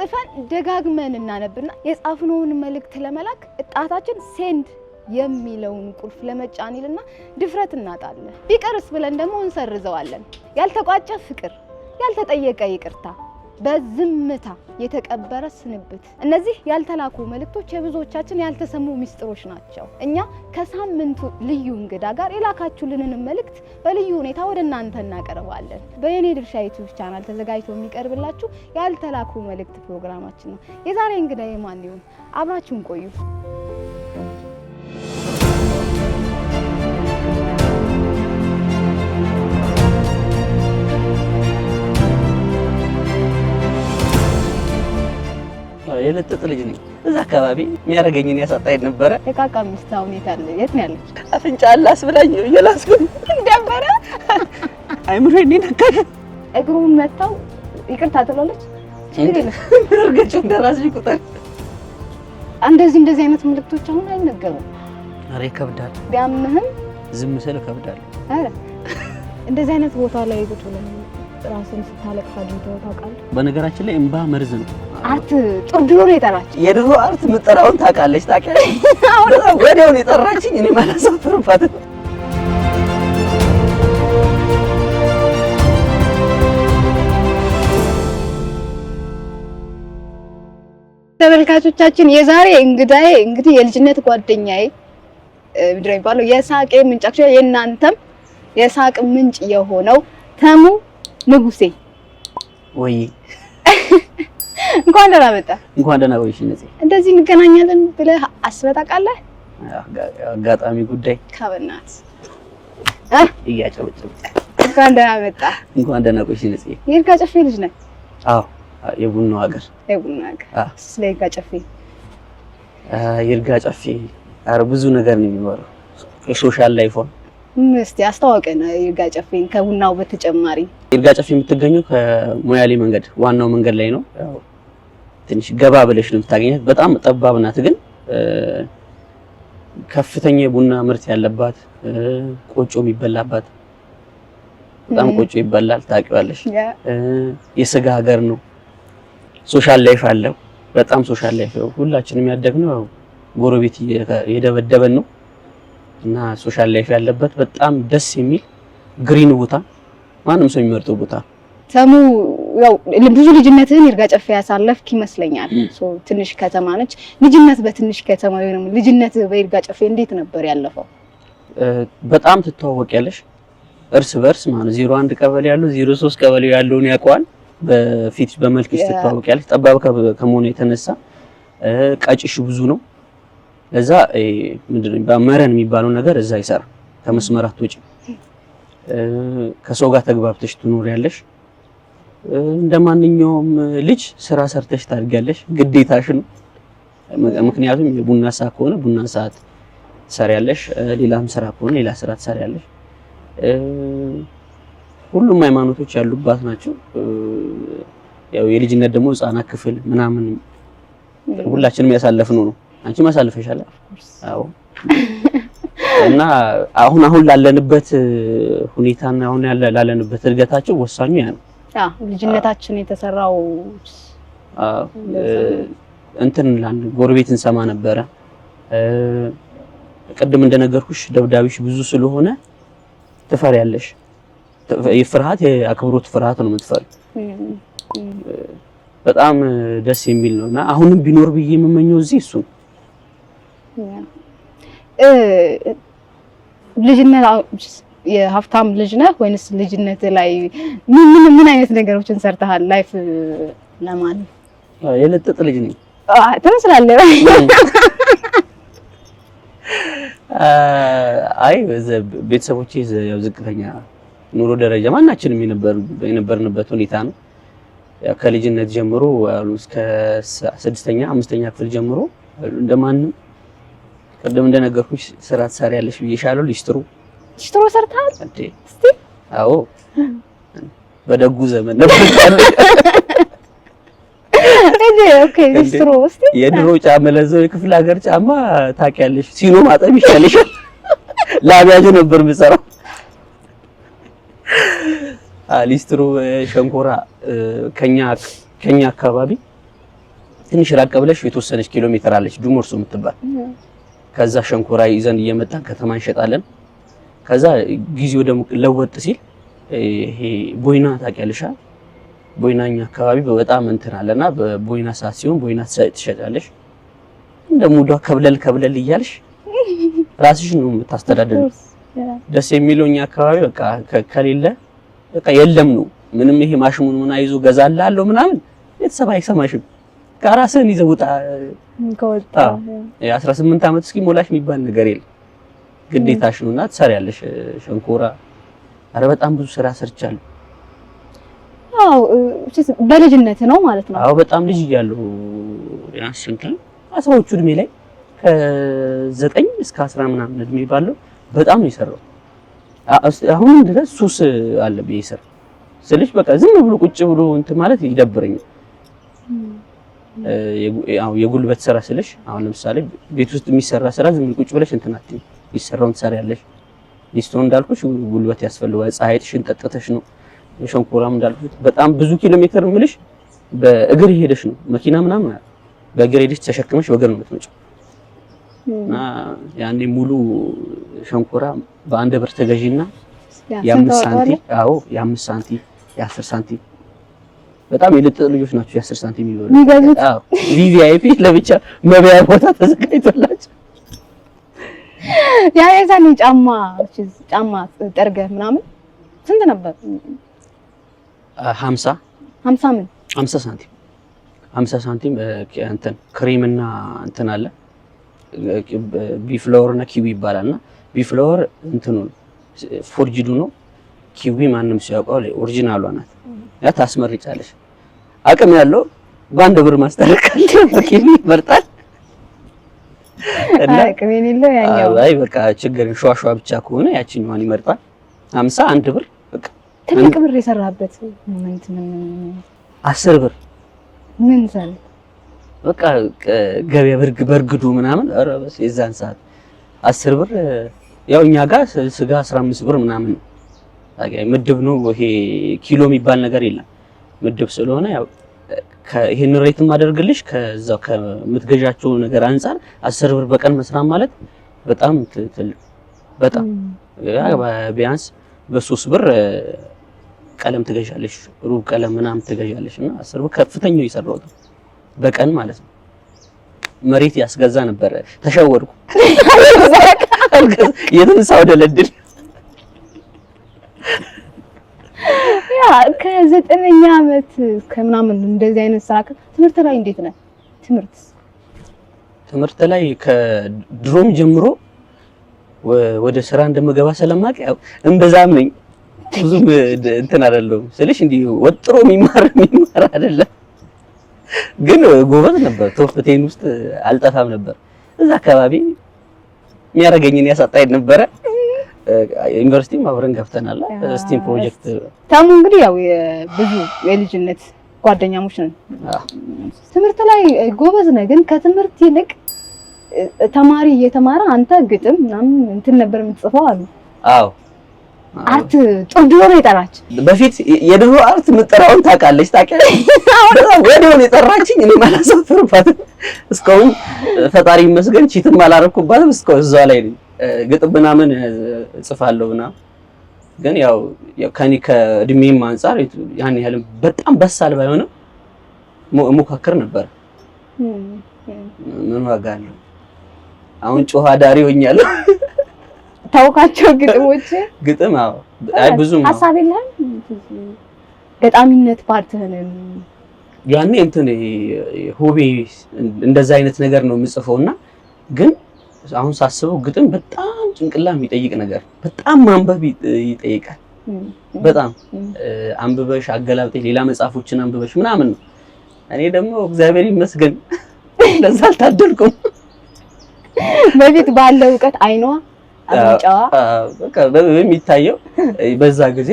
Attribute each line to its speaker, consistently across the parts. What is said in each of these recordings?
Speaker 1: ጽፈን ደጋግመን እናነብና የጻፍነውን መልእክት ለመላክ እጣታችን send የሚለውን ቁልፍ ለመጫን ይልና ድፍረት እናጣለን። ቢቀርስ ብለን ደግሞ እንሰርዘዋለን። ያልተቋጨ ፍቅር፣ ያልተጠየቀ ይቅርታ፣ በዝምታ የተቀበረ ስንብት። እነዚህ ያልተላኩ መልእክቶች የብዙዎቻችን ያልተሰሙ ሚስጥሮች ናቸው። እኛ ከሳምንቱ ልዩ እንግዳ ጋር የላካችሁልንን መልእክት በልዩ ሁኔታ ወደ እናንተ እናቀርባለን። በየኔ ድርሻ YouTube channel ተዘጋጅቶ የሚቀርብላችሁ ያልተላኩ መልእክት ፕሮግራማችን ነው። የዛሬ እንግዳ የማን ይሆን? አብራችሁን ቆዩ።
Speaker 2: የለጠጥ ልጅ ነኝ። እዛ አካባቢ የሚያደርገኝን ያሳጣኝ ነበረ።
Speaker 1: የቃቃ ሚስት አሁን የት አለ? የት ነው ያለች?
Speaker 2: አፍንጫ አላስ ብላኝ እየላስኩኝ
Speaker 1: ደበረ።
Speaker 2: አይምሮ ነካሽ።
Speaker 1: እግሩን መታው። ይቅርታ ትላለች።
Speaker 2: እርገጩ እንደራስሽ ቁጠር።
Speaker 1: እንደዚህ እንደዚህ አይነት ምልክቶች አሁን አይነገሩም።
Speaker 2: ኧረ ይከብዳል።
Speaker 1: ቢያምህም
Speaker 2: ዝም ስል እከብዳለሁ።
Speaker 1: ኧረ እንደዚህ አይነት ቦታ ላይ ቁጭ ብለን ራስን ስታለቅስ አግኝተኸው ታውቃለህ?
Speaker 2: በነገራችን ላይ እምባ መርዝ ነው።
Speaker 1: Art ጥሩ ድሮ ነው የጠራችኝ።
Speaker 2: የድሮ art ምጠራውን ታውቃለች። ታውቂያለሽ? በጣም ወዲያው ነው የጠራችኝ። እኔ አላሳፍርባትም።
Speaker 1: ተመልካቾቻችን የዛሬ እንግዳዬ እንግዲህ የልጅነት ጓደኛዬ ምንድን ነው የሚባለው የሳቄ ምንጭ actually የእናንተም የሳቅ ምንጭ የሆነው ተሙ ንጉሴ።
Speaker 2: ወይ
Speaker 1: እንኳን ደህና መጣ።
Speaker 2: እንኳን ደህና ቆየሽ ነፂ።
Speaker 1: እንደዚህ እንገናኛለን ብለህ አስበህ ታውቃለህ?
Speaker 2: አጋጣሚ ጉዳይ
Speaker 1: ከበናት
Speaker 2: እያጨበጨበ
Speaker 1: እንኳን ደህና መጣ።
Speaker 2: እንኳን ደህና ቆየሽ ነፂ።
Speaker 1: የይርጋ ጨፌ ልጅ ነህ?
Speaker 2: አዎ፣ የቡናው ሀገር።
Speaker 1: የቡና ሀገር። ስለ ይርጋ ጨፌ።
Speaker 2: ይርጋ ጨፌ ኧረ ብዙ ነገር ነው የሚባለው። Social life ፏ
Speaker 1: እስቲ አስተዋውቀን ይርጋ ጨፌን ከቡናው በተጨማሪ።
Speaker 2: ይርጋ ጨፌ የምትገኘው ከሞያሌ መንገድ ዋናው መንገድ ላይ ነው። ያው ትንሽ ገባ ብለሽ ነው የምታገኛት። በጣም ጠባብ ናት፣ ግን ከፍተኛ የቡና ምርት ያለባት፣ ቆጮ የሚበላባት፣ በጣም ቆጮ ይበላል ታውቂዋለሽ። የስጋ ሀገር ነው። Social life አለው። በጣም social life ሁላችንም ያደግነው ጎረቤት የደበደበን ነው እና social life ያለበት በጣም ደስ የሚል green ቦታ፣ ማንም ሰው የሚመርጠው ቦታ።
Speaker 1: ተሙ ያው ብዙ ልጅነትህን ይርጋ ጨፌ ያሳለፍክ ይመስለኛል። So ትንሽ ከተማ ነች። ልጅነት በትንሽ ከተማ ወይንም ልጅነት በይርጋ ጨፌ እንዴት ነበር ያለፈው?
Speaker 2: በጣም ትተዋወቂያለሽ እርስ በእርስ ማለት 01 ቀበሌ ያለው 03 ቀበሌ ያለውን ያውቀዋል። በፊት በመልክሽ ትተዋወቂያለሽ። ጠባብ ከመሆኑ የተነሳ ቀጭሽ ብዙ ነው። ለዛ ምንድነው መረን የሚባለው ነገር እዛ ይሰራ። ከመስመር አትወጪም። ከሰው ጋር ተግባብተሽ ትኖሪያለሽ። እንደማንኛውም ልጅ ስራ ሰርተሽ ታድጊያለሽ፣ ግዴታሽ ነው። ምክንያቱም የቡና ሰዓት ከሆነ ቡና ሰዓት ትሰሪያለሽ፣ ሌላም ስራ ከሆነ ሌላ ስራ ትሰሪያለሽ። ሁሉም ሃይማኖቶች ያሉባት ናቸው። ያው የልጅነት ደግሞ ህፃናት ክፍል ምናምን ሁላችንም ያሳለፍነው ነው። አንቺም አሳልፈሻል። አዎ። እና አሁን አሁን ላለንበት ሁኔታና አሁን ላለንበት እድገታችን ወሳኙ ያ ነው።
Speaker 1: አዎ፣ ልጅነታችን የተሰራው
Speaker 2: አዎ። እንትን እንላለን፣ ጎረቤት እንሰማ ነበረ። ቅድም እንደነገርኩሽ ደብዳቤሽ ብዙ ስለሆነ ትፈሪያለሽ። የፍርሃት የአክብሮት ፍርሃት ነው የምትፈሪው። በጣም ደስ የሚል ነው እና አሁንም ቢኖር ብዬ የምመኘው እዚህ እሱ ነው።
Speaker 1: ልጅነት የሀብታም ልጅ ነህ ወይንስ ልጅነት ላይ ምን ምን አይነት ነገሮችን ሰርተሃል? Life ለማን
Speaker 2: የለጠጥ ልጅ ነኝ
Speaker 1: ትመስላለህ።
Speaker 2: አይ ቤተሰቦቼ ያው ዝቅተኛ ኑሮ ደረጃ ማናችንም የነበርንበት ሁኔታ ነው። ከልጅነት ጀምሮ እስከ 6ኛ 5ኛ ክፍል ጀምሮ እንደማንም ቅድም እንደነገርኩሽ ስራ ትሰሪያለሽ ብዬሻለሁ። ሊስትሮ
Speaker 1: ሊስትሮ ሰርተሃል?
Speaker 2: እስቲ አዎ፣ በደጉ ዘመን ነበር።
Speaker 1: Okay፣ ሊስትሮ እስቲ
Speaker 2: የድሮ ጫማ ለዛው የክፍለ ሀገር ጫማ ታውቂያለሽ፣ ሲኖ ማጠብ ይሻልሻል። ላቢያጆ ነበር የምሰራው። ሊስትሮ ሸንኮራ ከኛ አካባቢ ትንሽ ራቅ ብለሽ የተወሰነች ኪሎ ሜትር አለች ዱሞርሶ የምትባል። ከዛ ሸንኮራ ይዘን እየመጣን ከተማ እንሸጣለን። ከዛ ጊዜው ደግሞ ለወጥ ሲል ይሄ ቦይና ታውቂያለሽ? ቦይናኛ አካባቢ በጣም እንትን አለና በቦይና ሰዓት ሲሆን ቦይና ትሸጫለሽ። እንደ ሙዷ ከብለል ከብለል እያልሽ ራስሽ ነው የምታስተዳድሪው። ደስ የሚለው እኛ አካባቢ በቃ ከሌለ በቃ የለም ነው። ምንም ይሄ ማሽሙን ምን አይዞ ገዛልሃለሁ ምናምን ቤተሰብ አይሰማሽም። ከራስህን ይዘህ ውጣ።
Speaker 1: ከወጣ
Speaker 2: የ18 ዓመት እስኪ ሞላሽ የሚባል ነገር የለም። ግዴታሽ ነውና ትሰሪያለሽ። ሸንኮራ አረ በጣም ብዙ ስራ ሰርቻለሁ።
Speaker 1: አዎ በልጅነት ነው ማለት ነው።
Speaker 2: አዎ በጣም ልጅ እያለሁ ቢያንስ ስንት አስራዎቹ እድሜ ላይ ከ9 እስከ 10 ምናምን እድሜ ባለው በጣም ነው የሰራው። አሁንም ድረስ ሱስ አለብኝ የስራ ስልሽ በቃ ዝም ብሎ ቁጭ ብሎ እንትን ማለት ይደብረኛል። የጉልበት ስራ ስልሽ አሁን ለምሳሌ ቤት ውስጥ የሚሰራ ስራ ዝም ብሎ ቁጭ ብለሽ እንትን አትይም፣ የሚሰራውን ትሰሪያለሽ። ሊስትሮ እንዳልኩሽ ጉልበት ያስፈልጋል። ፀሐይ ጥሽን ጠጥተሽ ነው። ሸንኮራም እንዳልኩሽ በጣም ብዙ ኪሎ ሜትር ምልሽ በእግር ሄደሽ ነው፣ መኪና ምናምን በእግር ሄደሽ ተሸክመሽ በእግር ነው የምትመጪው። እና ያኔ ሙሉ ሸንኮራ በአንድ ብር ተገዢና የ5 ሳንቲም አዎ የ5 ሳንቲም የ10 ሳንቲም በጣም የልጥጥ ልጆች ናቸው የ10 ሳንቲም የሚበሉት። አዎ VVIP ለብቻ መብያ ቦታ ተዘጋጅቶላቸው
Speaker 1: ያ የዛኔ ጫማ ጫማ ጠርገህ ምናምን ስንት ነበር?
Speaker 2: 50
Speaker 1: 50 ምን
Speaker 2: 50 ሳንቲም 50 ሳንቲም እንትን ክሬም እና እንትን አለ ቢፍላወር እና ኪዊ ይባላል። እና ቢፍላወር እንትኑ forged ኡ ነው። ኪዊ ማንም ሲያውቀው original ዋ ናት። ያ ታስመርጫለሽ። አቅም ያለው በአንድ ብር ማስጠረቃል ኪዊ ይመርጣል።
Speaker 1: እና አቅም የሌለው ያኛው
Speaker 2: አይ በቃ ችግር ሸዋሸዋ ብቻ ከሆነ ያቺኛዋን ይመርጣል። 51 ብር በቃ
Speaker 1: ትልቅ ብር የሰራበት moment ምን?
Speaker 2: 10 ብር
Speaker 1: ምን ሰራ?
Speaker 2: በቃ ገበያ በርግዱ ምናምን ኧረ በስ የዛን ሰዓት 10 ብር ያው እኛ ጋር ስጋ 15 ብር ምናምን ነው። ምድብ ነው ይሄ ኪሎ የሚባል ነገር የለም። ምድብ ስለሆነ ያው ይሄን rate ማደርግልሽ ከዛው ከምትገዣቸው ነገር አንፃር 10 ብር በቀን መስራት ማለት በጣም ትልቅ በጣም ቢያንስ በ3 ብር ቀለም ትገዣለሽ፣ ሩብ ቀለም ምናምን ትገዣለሽ። እና 10 ብር ከፍተኛው የሰራሁት በቀን ማለት ነው። መሬት ያስገዛ ነበረ። ተሸወድኩ። የትንሳው ደለድል
Speaker 1: ያ ከዘጠነኛ ዓመት ከምናምን እንደዚህ አይነት ስራ ትምህርት ላይ እንዴት ነህ?
Speaker 2: ትምህርት ላይ ከድሮም ጀምሮ ወደ ስራ እንደምገባ ስለማውቅ ያው እምብዛም ነኝ። ብዙም እንትን አይደለሁም ስልሽ እንዲህ ወጥሮ የሚማር አይደለም፣ ግን ጎበዝ ነበር። top 10 ውስጥ አልጠፋም ነበር። እዛ አካባቢ የሚያደርገኝን ያሳጣኝ ነበረ። ዩኒቨርሲቲም አብረን ገብተናል። STEM project
Speaker 1: ታሙ እንግዲህ ያው ብዙ የልጅነት ጓደኛሞች ነን። ትምህርት ላይ ጎበዝ ነህ፣ ግን ከትምህርት ይልቅ ተማሪ እየተማረ አንተ ግጥም ምናምን እንትን ነበር የምትጽፈው አሉ።
Speaker 2: አዎ
Speaker 1: art ጥሩ ድሮ ነው የጠራች።
Speaker 2: በፊት የድሮ art የምጠራውን ታውቃለች። ታውቂያለሽ፣ ወዲያው ነው የጠራችኝ። እኔም አላሳፍርባትም እስካሁን ፈጣሪ ይመስገን cheat ም አላረኩባትም። እስካሁን እዛው ላይ ነኝ። ግጥም ምናምን እጽፋለሁ ምናምን፣ ግን ያው ከኔ ከእድሜም አንፃር ያን ያህል በጣም በሳል ባይሆንም እሞካክር ነበር። ምን ዋጋ አለው? አሁን ጮሃ ዳሪ ሆኛለሁ።
Speaker 1: ታውቃቸው ግጥሞች
Speaker 2: ግጥም? አዎ። አይ ብዙም
Speaker 1: ሀሳብ የለህም? ገጣሚነት part ህን
Speaker 2: ያኔ እንትን hobby እንደዛ አይነት ነገር ነው የምጽፈውና፣ ግን አሁን ሳስበው ግጥም በጣም ጭንቅላ የሚጠይቅ ነገር፣ በጣም ማንበብ ይጠይቃል። በጣም አንብበሽ አገላብጠሽ ሌላ መጽሐፎችን አንብበሽ ምናምን ነው። እኔ ደግሞ እግዚአብሔር ይመስገን ለዛ አልታደልኩም።
Speaker 1: በፊት ባለው እውቀት አይኗ አፍንጫዋ
Speaker 2: በቃ በሚታየው በዛ ጊዜ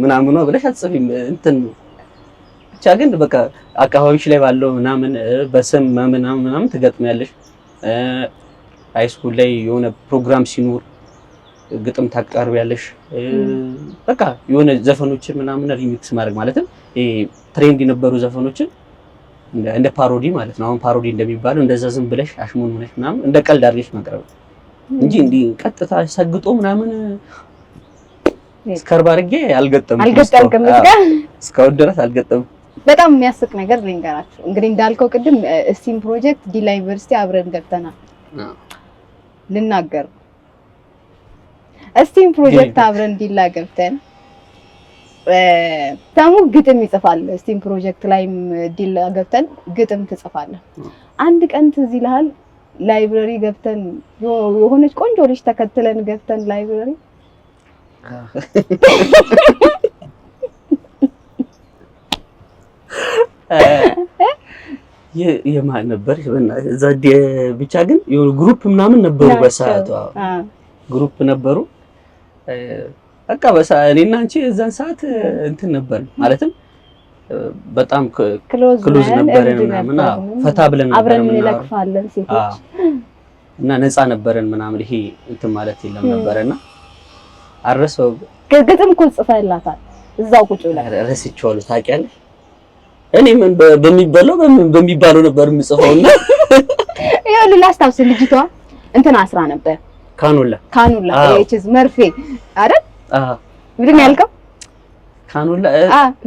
Speaker 2: ምናምኗ ብለሽ አትጽፊም እንትን ነው ብቻ። ግን በቃ አካባቢሽ ላይ ባለው ምናምን በስም ምናምን ምናምን ትገጥሚያለሽ። high school ላይ የሆነ ፕሮግራም ሲኖር ግጥም ታቀርቢያለሽ። በቃ የሆነ ዘፈኖችን ምናምን remix ማድረግ ማለትም trend የነበሩ ዘፈኖችን እንደ parody ማለት ነው። አሁን parody እንደሚባለው እንደዛ ዝም ብለሽ አሽሙን ሆነሽ ምናምን እንደ ቀልድ አድርገሽ ማቅረብ እንጂ እንዲህ ቀጥታ ሰግጦ ምናምን እስከርብ አድርጌ አልገጠምኩም።
Speaker 1: አልገጠምክም?
Speaker 2: እስካሁን ድረስ አልገጠምኩም።
Speaker 1: በጣም የሚያስቅ ነገር ልንገራችሁ። እንግዲህ እንዳልከው ቅድም STEAM project ዲላ ዩኒቨርሲቲ አብረን ገብተናል። ልናገር STEAM project አብረን ዲላ ገብተን ተሙ ግጥም ይጽፋል። STEAM project ላይም ዲላ ገብተን ግጥም ትጽፋለህ። አንድ ቀን ትዝ ይልሃል፣ library ገብተን የሆነች ቆንጆ ልጅ ተከትለን ገብተን library
Speaker 2: የማን ነበር? እዛ ብቻ ግን የሆነ group ምናምን ነበሩ፣ በሰዓቱ group ነበሩ። በቃ እኔና አንቺ እዛን ሰዓት እንትን ነበር፣ ማለትም በጣም close ነበረን ምናምን፣ ፈታ ብለን ነበር፣
Speaker 1: አብረን እንለክፋለን ሴቶች
Speaker 2: እና ነፃ ነበረን ምናምን፣ ይሄ እንትን ማለት የለም ነበረና አረሰው።
Speaker 1: ግጥም እኮ ጽፈህላታል እዛው ቁጭ ብለህ።
Speaker 2: ረስቼዋለሁ፣ ታውቂያለሽ። እኔ ምን በሚበላው በሚባለው ነበር የምጽፈውና
Speaker 1: ይኸውልህ ላስታውስ፣ ልጅቷ እንትን አስራ ነበር፣
Speaker 2: ካኑላ
Speaker 1: ካኑላ እቺዝ መርፌ አይደል? አዎ። ምንድን ነው ያልከው?
Speaker 2: ካኑላ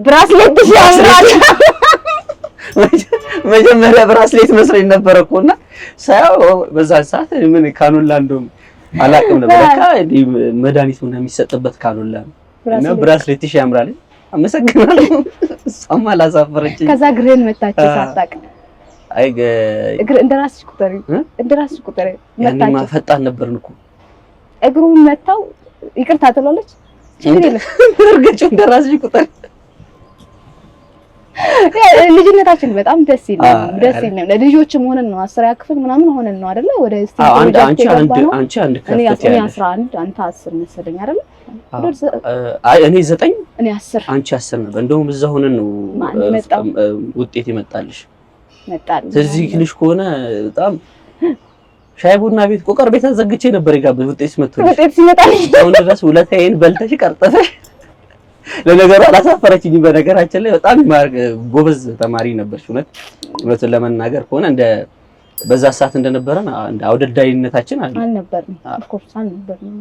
Speaker 1: bracelet ያምራል።
Speaker 2: መጀመሪያ bracelet መስሎኝ ነበር እኮ፣ እና ሳያው በዛ ሰዓት ምን ካኑላ እንደውም አላውቅም ነበር። ለካ መድኃኒት ምናምን የሚሰጥበት ካኑላ ነው። እና bracelet ሽ ያምራል፣ አመሰግናለሁ። እሷም አላሳፈረችኝ።
Speaker 1: ከዛ እግርህን መታች ሳታውቅ።
Speaker 2: አይ
Speaker 1: እግር እንደራስሽ ቁጠሪ፣ እንደራስሽ ቁጠሪ።
Speaker 2: ያኔማ ፈጣን ነበርን እኮ።
Speaker 1: እግሩን መታው፣ ይቅርታ ትላለች። ችግር የለም፣
Speaker 2: እርግጭው እንደራስሽ ቁጠሪ።
Speaker 1: ልጅነታችን በጣም ደስ ይላል፣ ደስ ይላል። ልጆችም ሆነን ነው፣ 10ኛ ክፍል ምናምን ሆነን ነው አይደለ? ወደ እስቲ
Speaker 2: አንቺ አንድ አንቺ አንድ
Speaker 1: ከፍት ያለሽ፣ እኔ 11 አንተ 10 መሰለኝ አይደለ?
Speaker 2: አይ እኔ 9፣
Speaker 1: እኔ 10፣
Speaker 2: አንቺ 10 ነበር። እንደውም እዛ ሆነን ነው ውጤት የመጣልሽ።
Speaker 1: መጣል
Speaker 2: ትዝ ይልሽ ከሆነ በጣም ሻይ ቡና ቤት ቆቀር ቤት አዘግቼ ነበር የጋበዝ ውጤት ሲመጣልሽ፣
Speaker 1: ውጤት ሲመጣልሽ
Speaker 2: አሁን ድረስ ውለታዬን በልተሽ ቀርጥፈሽ። ለነገሩ አላሳፈረችኝም። በነገራችን ላይ በጣም ጎበዝ ተማሪ ነበርሽ። እውነት እውነቱን ለመናገር ከሆነ እንደ በዛ ሰዓት እንደነበረን እንደ አውደልዳይነታችን
Speaker 1: አልነበርንም። Of course አልነበርንም።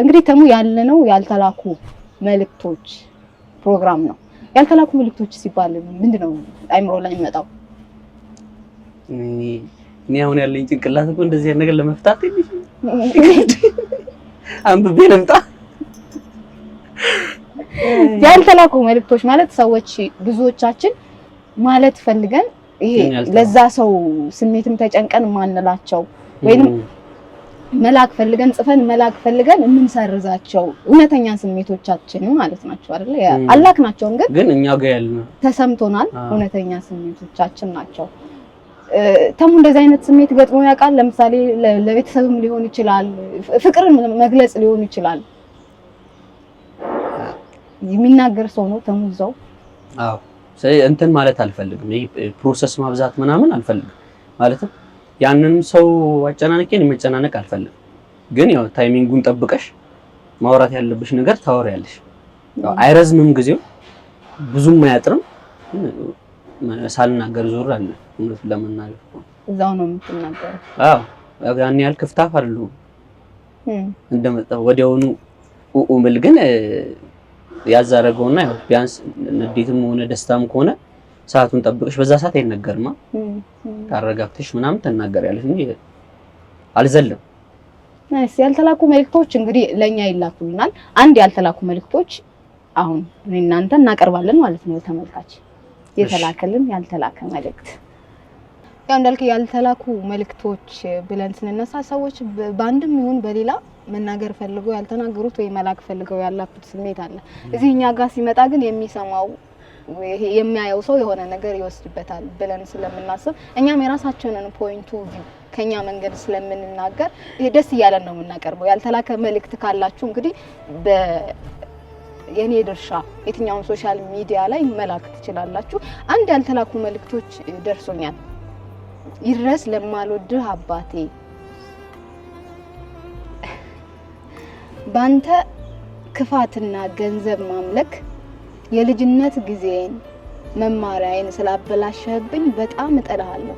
Speaker 1: እንግዲህ ተሙ ያለነው ያልተላኩ መልእክቶች ፕሮግራም ነው። ያልተላኩ መልእክቶች ሲባል ምንድነው አይምሮ ላይ የሚመጣው?
Speaker 2: እኔ አሁን ያለኝ ጭንቅላት እኮ እንደዚህ አይነት ነገር ለመፍታት አንብቤ ልምጣ።
Speaker 1: ያልተላኩ መልእክቶች ማለት ሰዎች ብዙዎቻችን ማለት ፈልገን ይሄ ለዛ ሰው ስሜትም ተጨንቀን ማንላቸው ወይንም መላክ ፈልገን፣ ጽፈን መላክ ፈልገን የምንሰርዛቸው እውነተኛ ስሜቶቻችን ማለት ናቸው አይደለ? አላክናቸውም ግን
Speaker 2: ግን እኛ ጋር ያለ
Speaker 1: ተሰምቶናል። እውነተኛ ስሜቶቻችን ናቸው። ተሙ እንደዚህ አይነት ስሜት ገጥሞ ያውቃል? ለምሳሌ ለቤተሰብም ሊሆን ይችላል፣ ፍቅርን መግለጽ ሊሆን ይችላል። የሚናገር ሰው ነው ተሙ እዛው።
Speaker 2: አዎ፣ እንትን ማለት አልፈልግም። ይሄ process ማብዛት ምናምን አልፈልግም። ማለትም ያንንም ሰው አጨናንቄን መጨናነቅ አልፈልግም። ግን ያው timing ኡን ጠብቀሽ ማውራት ያለብሽ ነገር ታወሪያለሽ። ያው አይረዝምም፣ ጊዜው ብዙም አያጥርም። ሳልናገር ዞር አለ እውነቱን ለመናገር።
Speaker 1: እዛው ነው የምትናገረው።
Speaker 2: አዎ፣ ያን ያህል ክፍታፍ አይደለሁም። እንደመጣ ወዲያውኑ ኡኡ ብል ግን ያዛረገውና ያው ቢያንስ ንዴትም ሆነ ደስታም ከሆነ ሰዓቱን ጠብቀሽ በዛ ሰዓት አይነገርማ፣ ታረጋግተሽ ምናምን ትናገሪያለሽ እንጂ አልዘልም።
Speaker 1: Nice። ያልተላኩ መልእክቶች እንግዲህ ለኛ ይላኩልናል። አንድ ያልተላኩ መልእክቶች አሁን እኔ እናንተ እናቀርባለን ማለት ነው። ተመልካች የተላከልን ያልተላከ መልእክት፣ ያው እንዳልክ ያልተላኩ መልእክቶች ብለን ስንነሳ ሰዎች በአንድም ይሁን በሌላ መናገር ፈልገው ያልተናገሩት ወይ መላክ ፈልገው ያላኩት ስሜት አለ። እዚህ እኛ ጋር ሲመጣ ግን የሚሰማው የሚያየው ሰው የሆነ ነገር ይወስድበታል ብለን ስለምናስብ እኛም የራሳችንን point of view ከኛ መንገድ ስለምንናገር ይሄ ደስ እያለን ነው የምናቀርበው። ያልተላከ መልእክት ካላችሁ እንግዲህ የኔ ድርሻ የትኛውን social media ላይ መላክ ትችላላችሁ። አንድ ያልተላኩ መልእክቶች ደርሶኛል። ይድረስ ለማልወድህ አባቴ፣ ባንተ ክፋትና ገንዘብ ማምለክ የልጅነት ጊዜን መማሪያዬን ስላበላሸህብኝ በጣም እጠላሃለሁ።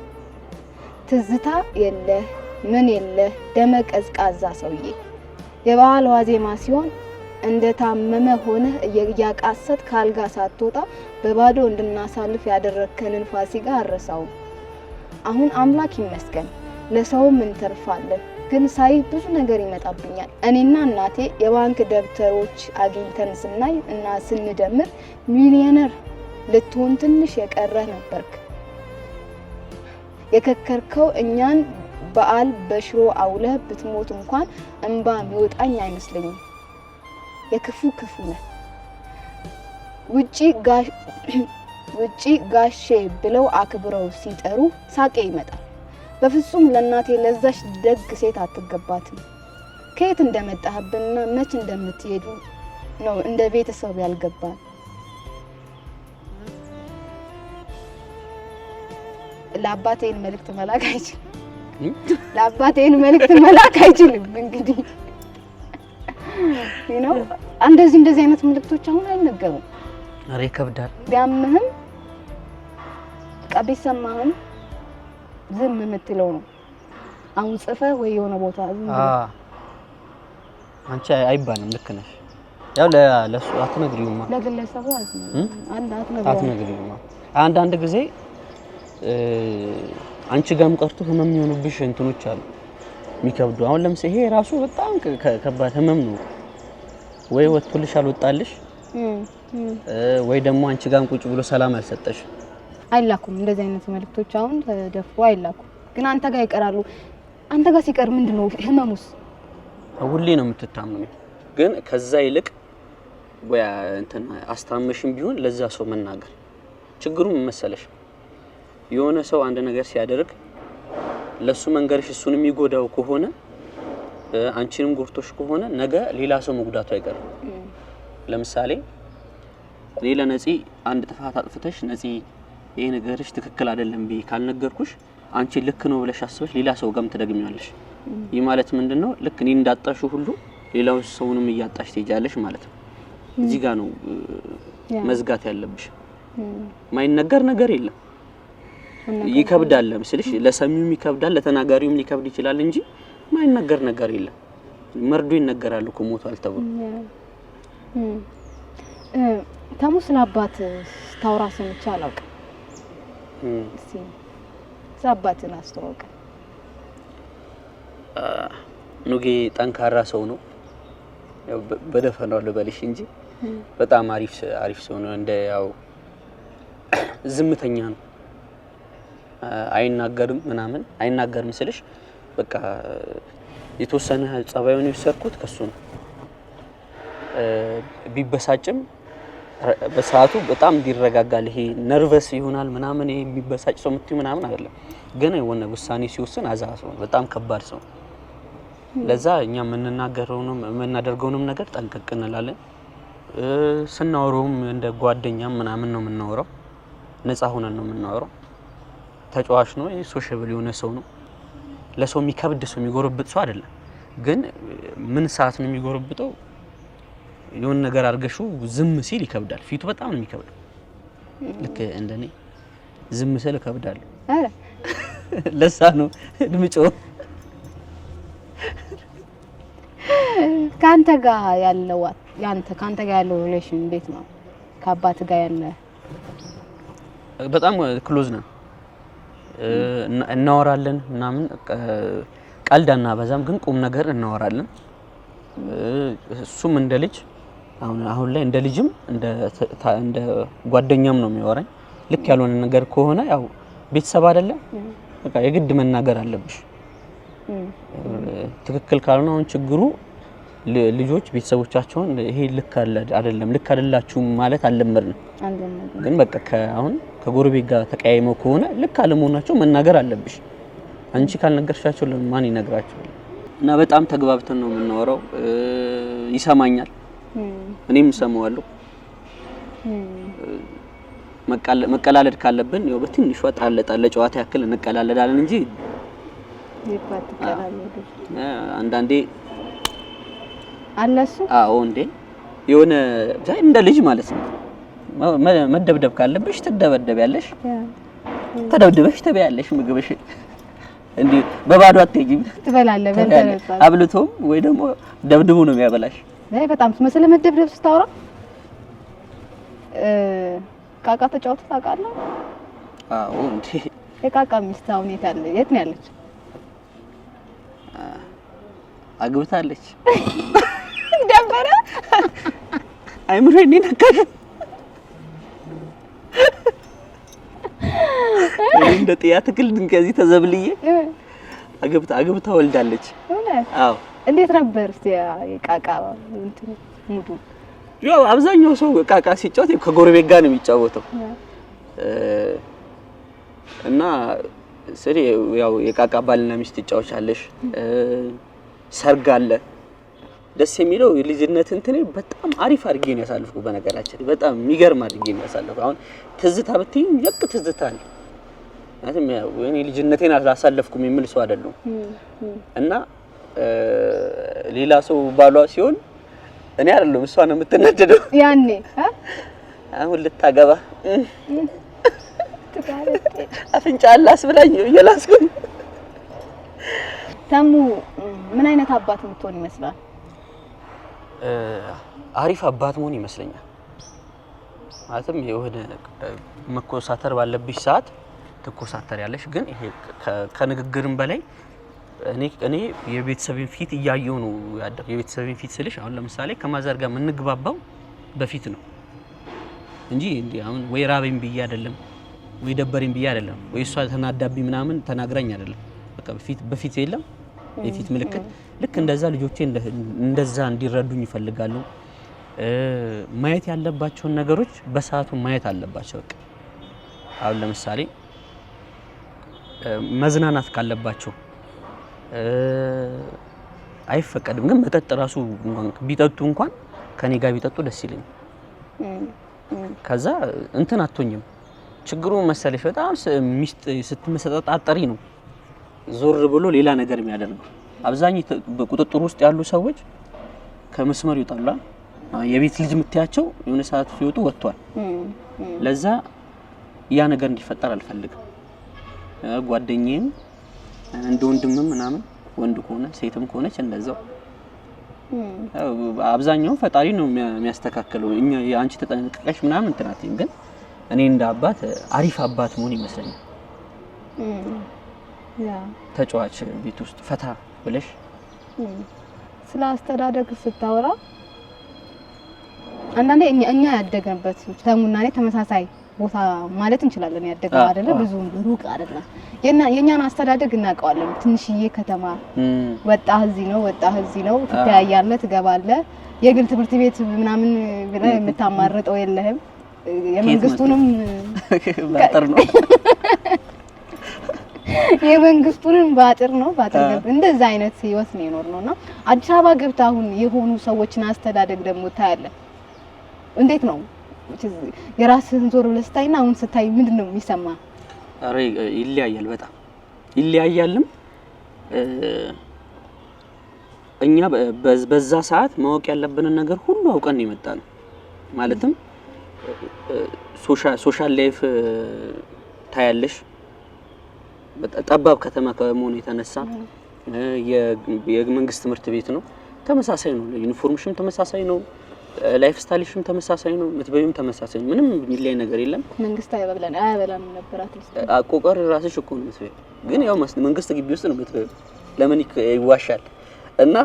Speaker 1: ትዝታ የለህ ምን የለህ ደመ ቀዝቃዛ ሰውዬ። የበዓል ዋዜማ ሲሆን እንደታመመ ሆነህ እያቃሰት ካልጋ ሳትወጣ በባዶ እንድናሳልፍ ያደረግከንን ፋሲካ አልረሳውም። አሁን አምላክ ይመስገን ለሰውም እንተርፋለን። ግን ሳይ ብዙ ነገር ይመጣብኛል። እኔና እናቴ የባንክ ደብተሮች አግኝተን ስናይ እና ስንደምር ሚሊዮነር ልትሆን ትንሽ የቀረህ ነበርክ። የከከርከው እኛን በዓል በሽሮ አውለህ ብትሞት እንኳን እንባ የሚወጣኝ አይመስለኝም። የክፉ ክፉ ነህ። ውጪ ጋሼ ብለው አክብረው ሲጠሩ ሳቄ ይመጣል። በፍጹም ለእናቴ ለዛች ደግ ሴት አትገባትም። ከየት እንደመጣህብንና መች እንደምትሄዱ ነው እንደ ቤተሰብ ያልገባን። ለአባቴን መልእክት መላክ አይችልም። ለአባቴን መልእክት መላክ አይችልም። እንግዲህ ነው እንደዚህ እንደዚህ አይነት መልእክቶች አሁን አይነገሩም።
Speaker 2: ኧረ ይከብዳል።
Speaker 1: ቢያምህም በቃ ቢሰማህም ዝም የምትለው ነው። አሁን ጽፈህ ወይ የሆነ ቦታ ዝም ብለህ
Speaker 2: አንቺ አይባልም። ልክ ነሽ። ያው ለሱ አትነግሪውማ፣
Speaker 1: ለግለሰቡ
Speaker 2: አትነግሪውማ። አንዳንድ ጊዜ አንቺ ጋርም ቀርቶ ህመም የሚሆኑብሽ እንትኖች አሉ የሚከብዱ። አሁን ለምሳሌ ይሄ ራሱ በጣም ከባድ ህመም ነው። ወይ ወጥቶልሽ አልወጣልሽ፣ ወይ ደግሞ አንቺ ጋርም ቁጭ ብሎ ሰላም አልሰጠሽ።
Speaker 1: አይላኩም እንደዚህ አይነት መልእክቶች አሁን ተደፍሮ አይላኩም፣ ግን አንተ ጋር ይቀራሉ። አንተ ጋር ሲቀር ምንድን ነው ህመሙስ?
Speaker 2: ሁሌ ነው የምትታመሚው። ግን ከዛ ይልቅ ወይ እንትን አስታመሽም ቢሆን ለዛ ሰው መናገር። ችግሩ ምን መሰለሽ፣ የሆነ ሰው አንድ ነገር ሲያደርግ ለሱ መንገርሽ እሱን የሚጎዳው ከሆነ አንቺንም ጎድቶሽ ከሆነ ነገ ሌላ ሰው መጉዳቱ አይቀርም። ለምሳሌ እኔ ለነፂ አንድ ጥፋት አጥፍተሽ ነፂ ይሄ ነገርሽ ትክክል አይደለም ብዬ ካልነገርኩሽ አንቺ ልክ ነው ብለሽ አስበሽ ሌላ ሰው ጋርም ትደግሚዋለሽ። ይህ ማለት ምንድነው? ልክ እኔ እንዳጣሽው ሁሉ ሌላው ሰውንም እያጣሽ ትሄጃለሽ ማለት ነው። እዚህ ጋር ነው መዝጋት ያለብሽ። ማይነገር ነገር የለም። ይከብዳል ስልሽ ለሰሚውም ይከብዳል፣ ለተናጋሪውም ሊከብድ ይችላል እንጂ ማይነገር ነገር የለም። መርዶ ይነገራል እኮ ሞቷል ተብሎ።
Speaker 1: ተሙ ስለ አባት ስታወራ ሰምቼ አላውቅም። እስኪ ስለ አባትህን አስተዋውቀን።
Speaker 2: ኑጌ ጠንካራ ሰው ነው። ያው በደፈናው ልበልሽ እንጂ በጣም አሪፍ አሪፍ ሰው ነው። እንደ ያው ዝምተኛ ነው፣ አይናገርም ምናምን። አይናገርም ስልሽ በቃ የተወሰነ ጸባዩን የወሰድኩት ከሱ ነው። ቢበሳጭም በሰዓቱ በጣም እንዲረጋጋል። ይሄ nervous ይሆናል ምናምን፣ ይሄ የሚበሳጭ ሰው የምትይው ምናምን አይደለም። ግን የሆነ ውሳኔ ሲወስን አዛ ሰው ነው፣ በጣም ከባድ ሰው። ለዛ እኛ የምንናገረውንም የምናደርገውንም ነገር ጠንቀቅ እንላለን። ስናወራውም እንደ ጓደኛም ምናምን ነው የምናወራው፣ ነፃ ሆነን ነው የምናወራው። ተጫዋች ነው፣ sociable የሆነ ሰው ነው። ለሰው የሚከብድ ሰው የሚጎረብጥ ሰው አይደለም። ግን ምን ሰዓት ነው የሚጎረብጠው? የሆነ ነገር አድርገሽው ዝም ሲል ይከብዳል። ፊቱ በጣም ነው የሚከብደው። ልክ እንደኔ ዝም ስል እከብዳለሁ።
Speaker 1: ኧረ
Speaker 2: ለዛ ነው ድምጮ።
Speaker 1: ካንተ ጋር ያለው ያንተ ካንተ ጋር ያለው relation እንዴት ነው? ከአባት ጋር ያለ
Speaker 2: በጣም close ነን፣ እናወራለን ምናምን፣ ቀልድ አናበዛም፣ ግን ቁም ነገር እናወራለን። እሱም እንደ ልጅ አሁን አሁን ላይ እንደ ልጅም እንደ ጓደኛም ነው የሚያወራኝ። ልክ ያልሆነ ነገር ከሆነ ያው ቤተሰብ አይደለም በቃ የግድ መናገር አለብሽ። ትክክል ካልሆነ አሁን ችግሩ ልጆች ቤተሰቦቻቸውን ይሄ ልክ አይደለም ልክ አይደላችሁም ማለት አልለመድንም። ግን በቃ አሁን ከጎረቤት ጋር ተቀያይመው ከሆነ ልክ አለመሆናቸው መናገር አለብሽ። አንቺ ካልነገርሻቸው ለማን ይነግራቸዋል? እና በጣም ተግባብተን ነው የምናወራው። ይሰማኛል፣ እኔም እሰማዋለሁ። መቀላለድ ካለብን ያው በትንሿ ጣል ጣል ለጨዋታ ያክል እንቀላለዳለን እንጂ አንዳንዴ
Speaker 1: አለሱ
Speaker 2: አዎ እንዴ የሆነ እንደ ልጅ ማለት ነው። መደብደብ ካለብሽ ትደበደቢያለሽ። ተደብድበሽ ትበያለሽ ምግብሽ። እንዲህ በባዶ አትሄጂም፣
Speaker 1: ትበላለህ። በልተህ
Speaker 2: አብልቶም ወይ ደግሞ ደብድቦ ነው የሚያበላሽ።
Speaker 1: አይ በጣም ስለ መደብደብ ስታወራ ቃቃ ተጫውተህ ታውቃለህ?
Speaker 2: አዎ እንዴ።
Speaker 1: የቃቃ ሚስት አሁን የት አለ? የት ነው ያለች?
Speaker 2: አግብታለች።
Speaker 1: ደበረ
Speaker 2: አይምሮዬን ነካሽ። እኔ እንደ ጥያ ትክል ከዚህ ተዘብልዬ አግብታ ወልዳለች። አዎ።
Speaker 1: እንዴት ነበር እስቲ የቃቃ እንትን ሙዱ?
Speaker 2: ያው አብዛኛው ሰው ቃቃ ሲጫወት ከጎረቤት ጋር ነው የሚጫወተው እና ስሪ ያው የቃቃ ባልና ሚስት ትጫወቻለሽ። ሰርግ አለ። ደስ የሚለው የልጅነት እንትኔ በጣም አሪፍ አድርጌ ነው ያሳለፍኩ። በነገራችን በጣም የሚገርም አድርጌ ነው ያሳለፍኩ። አሁን ትዝታ ብትይኝ የቅ ትዝታ አለ። ምክንያቱም እኔ ልጅነቴን አላሳለፍኩም የሚል ሰው አይደለሁም እና ሌላ ሰው ባሏ ሲሆን እኔ አይደለሁም እሷ ነው የምትናደደው።
Speaker 1: ያኔ
Speaker 2: አሁን ልታገባ አፍንጫ አላስ ብላኝ እየላስኩኝ።
Speaker 1: ተሙ ምን አይነት አባት የምትሆን ይመስላል?
Speaker 2: አሪፍ አባት መሆን ይመስለኛል። ማለትም የሆነ መኮሳተር ባለብሽ ሰዓት ትኮሳተር ያለሽ፣ ግን ይሄ ከንግግርም በላይ እኔ የቤተሰቤን ፊት እያየሁ ነው ያደረኩት። የቤተሰቤን ፊት ስልሽ አሁን ለምሳሌ ከ mother ጋር የምንግባባው በፊት ነው እንጂ አሁን ወይ ራበኝ ብዬ አይደለም፣ ወይ ደበረኝ ብዬ አይደለም፣ ወይ እሷ ተናዳብኝ ምናምን ተናግራኝ አይደለም። በቃ በፊት የለም የፊት ምልክት። ልክ እንደዛ ልጆቼ እንደዛ እንዲረዱኝ ይፈልጋሉ። ማየት ያለባቸውን ነገሮች በሰዓቱ ማየት አለባቸው። በቃ አሁን ለምሳሌ መዝናናት ካለባቸው አይፈቀድም፣ ግን መጠጥ ራሱ ቢጠጡ እንኳን ከኔ ጋር ቢጠጡ ደስ ይለኛል። ከዛ እንትን አትሆኝም። ችግሩ መሰለሽ በጣም ሚስጥ ስትመሰጣጠሪ ነው ዞር ብሎ ሌላ ነገር የሚያደርገው። አብዛኛው በቁጥጥር ውስጥ ያሉ ሰዎች ከመስመር ይወጣሉ። የቤት ልጅ የምትያቸው የሆነ ሰዓት ሲወጡ ወጥቷል። ለዛ ያ ነገር እንዲፈጠር አልፈልግም። ጓደኛዬም እንደ ወንድምም ምናምን ወንድ ከሆነ ሴትም ከሆነች እንደዛው። አብዛኛው ፈጣሪ ነው የሚያስተካክለው። እኛ አንቺ ተጠንቅቀሽ ምናምን እንትን አትይም፣ ግን እኔ እንደ አባት አሪፍ አባት መሆን ይመስለኛል። ተጫዋች ቤት ውስጥ ፈታ ብለሽ።
Speaker 1: ስለ አስተዳደግ ስታወራ አንዳንዴ እኛ ያደግንበት ተሙና እኔ ተመሳሳይ ቦታ ማለት እንችላለን ያደግነው አይደለ? ብዙ ሩቅ አይደለም። የኛን አስተዳደግ እናውቀዋለን። ትንሽዬ ከተማ ወጣህ እዚህ ነው ወጣህ እዚህ ነው፣ ትተያያለህ፣ ትገባለህ። የግል ትምህርት ቤት ምናምን ብለህ የምታማርጠው የለህም። የመንግስቱንም
Speaker 2: ባጥር ነው
Speaker 1: የመንግስቱንም ባጥር ነው ባጥር እንደዛ አይነት ህይወት ነው የኖርነው እና አዲስ አበባ ገብተህ አሁን የሆኑ ሰዎችን አስተዳደግ ደግሞ ታያለህ። እንዴት ነው የራስህን ዞር ብለህ ስታይና አሁን ስታይ ምንድን ነው የሚሰማ?
Speaker 2: ኧረ ይለያያል፣ በጣም ይለያያልም። እኛ በዛ ሰዓት ማወቅ ያለብንን ነገር ሁሉ አውቀን ነው የመጣነው። ማለትም social life ታያለሽ። ጠባብ ከተማ ከመሆኑ የተነሳ የመንግስት ትምህርት ቤት ነው፣ ተመሳሳይ ነው። ዩኒፎርምሽም ተመሳሳይ ነው፣ lifestyle ሽም ተመሳሳይ ነው፣ ምትበዩም ተመሳሳይ ነው። ምንም የሚለይ ነገር የለም።
Speaker 1: መንግስት አይበላን አያበላንም ነበር። at least
Speaker 2: አቆቀር ራስሽ እኮ ነው የምትበይው፣ ግን ያው መንግስት ግቢ ውስጥ ነው የምትበይው። ለምን ይዋሻል? እና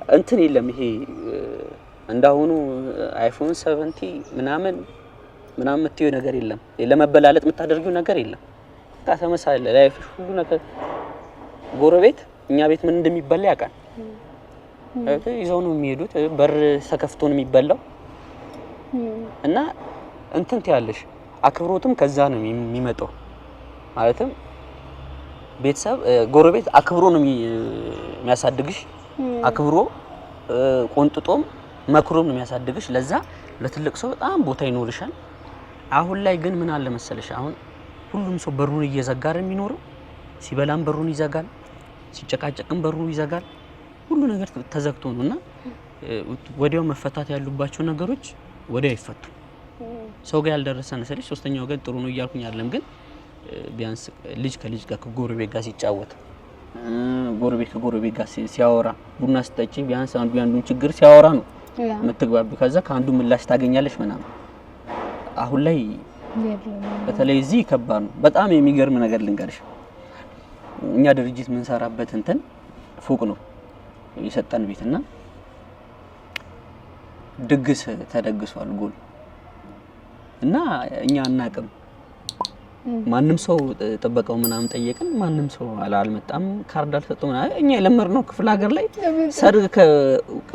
Speaker 2: እንትን የለም ይሄ እንዳሁኑ iPhone 17 ምናምን ምናምን የምትይው ነገር የለም። ለመበላለጥ የምታደርጊው ነገር የለም። በቃ ተመሳሳይ life ሽ ሁሉ ነገር ጎረቤት እኛ ቤት ምን እንደሚበላ ያውቃል። ይዘው ነው የሚሄዱት። በር ተከፍቶ ነው የሚበላው እና እንትን ትያለሽ። አክብሮትም ከዛ ነው የሚመጣው። ማለትም ቤተሰብ ጎረቤት አክብሮ ነው የሚያሳድግሽ። አክብሮ ቆንጥጦም መክሮም ነው የሚያሳድግሽ። ለዛ ለትልቅ ሰው በጣም ቦታ ይኖርሻል። አሁን ላይ ግን ምን አለ መሰለሽ፣ አሁን ሁሉም ሰው በሩን እየዘጋ ነው የሚኖረው። ሲበላም በሩን ይዘጋል፣ ሲጨቃጨቅም በሩን ይዘጋል። ሁሉ ነገር ተዘግቶ ነው እና ወዲያው መፈታት ያሉባቸው ነገሮች ወዲያው አይፈቱም። ሰው ጋር ያልደረሰ ስልሽ ሶስተኛ ወገን ጥሩ ነው እያልኩኝ አይደለም፣ ግን ቢያንስ ልጅ ከልጅ ጋር ከጎረቤት ጋር ሲጫወት፣ ጎረቤት ከጎረቤት ጋር ሲያወራ፣ ቡና ስጠጪ ቢያንስ አንዱ ያንዱን ችግር ሲያወራ ነው የምትግባቢ። ከዛ ከአንዱ ምላሽ ታገኛለሽ ምናምን። አሁን ላይ በተለይ እዚህ ከባድ ነው። በጣም የሚገርም ነገር ልንገርሽ። እኛ ድርጅት የምንሰራበት እንትን ፎቅ ነው የሰጠን ቤት እና ድግስ ተደግሷል ጎል እና እኛ አናቅም። ማንም ሰው ጥበቃው ምናምን ጠየቅን፣ ማንም ሰው አልመጣም፣ ካርድ አልሰጡም። እኛ የለመድነው ክፍለ ሀገር ላይ ሰርግ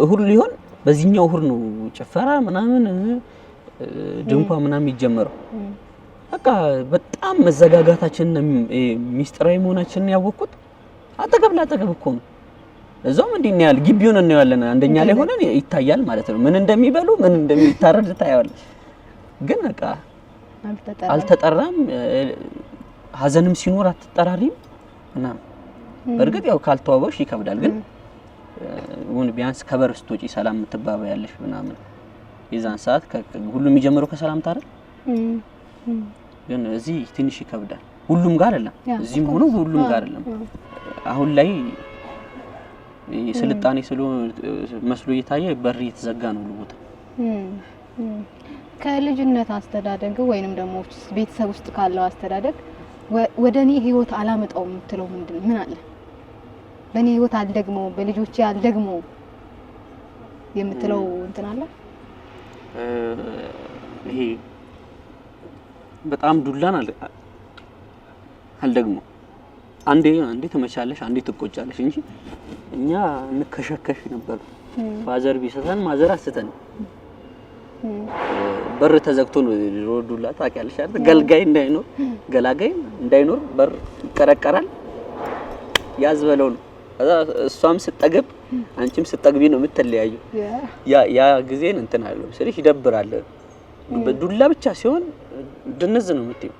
Speaker 2: እሁድ ሊሆን በዚህኛው እሁድ ነው ጭፈራ ምናምን ድንኳን ምናምን የሚጀመረው። በቃ በጣም መዘጋጋታችንን ሚስጥራዊ መሆናችንን ያወቅኩት አጠገብ ላጠገብ እኮ ነው። እዛውም እንዲህ ነው ግቢውን እናየዋለን። አንደኛ ላይ ሆነን ይታያል ማለት ነው። ምን እንደሚበሉ ምን እንደሚታረድ ታያለሽ። ግን በቃ አልተጠራም። ሀዘንም ሲኖር አትጠራሪም ምናምን። በእርግጥ ያው ካልተዋወቅሽ ይከብዳል። ግን ቢያንስ ከበር ስትወጪ ሰላም የምትባባያለሽ ምናምን። የዛን ሰዓት ሁሉም የሚጀምረው ከሰላምታ አይደል? ግን እዚህ ትንሽ ይከብዳል። ሁሉም ጋር አይደለም፣ እዚህም ሆኖ ሁሉም ጋር አይደለም። አሁን ላይ ስልጣኔ መስሎ እየታየ በር እየተዘጋ ነው ሁሉ ቦታ።
Speaker 1: ከልጅነት አስተዳደግ ወይንም ደግሞ ቤተሰብ ውስጥ ካለው አስተዳደግ ወደ እኔ ህይወት አላመጣውም የምትለው ምንድን ምን አለ? በእኔ ህይወት አልደግመውም፣ በልጆቼ አልደግመውም የምትለው እንትን አለ?
Speaker 2: ይሄ በጣም ዱላን አልደግመውም። አንዴ አንዴ ትመቻለሽ፣ አንዴ ትቆጫለሽ እንጂ እኛ እንከሸከሽ ነበር። father ቢሰተን mother አስተን በር ተዘግቶ ነው ድሮ ዱላ ታውቂያለሽ አይደል? ገልጋይ እንዳይኖር ገላጋይ እንዳይኖር በር ይቀረቀራል። ያዝ በለው ነው። ከዛ እሷም ስጠግብ አንቺም ስጠግቢ ነው የምትለያዩ። ያ ጊዜን እንትን አለው ስልሽ ይደብራል። ዱላ ብቻ ሲሆን ድንዝ ነው የምትይው።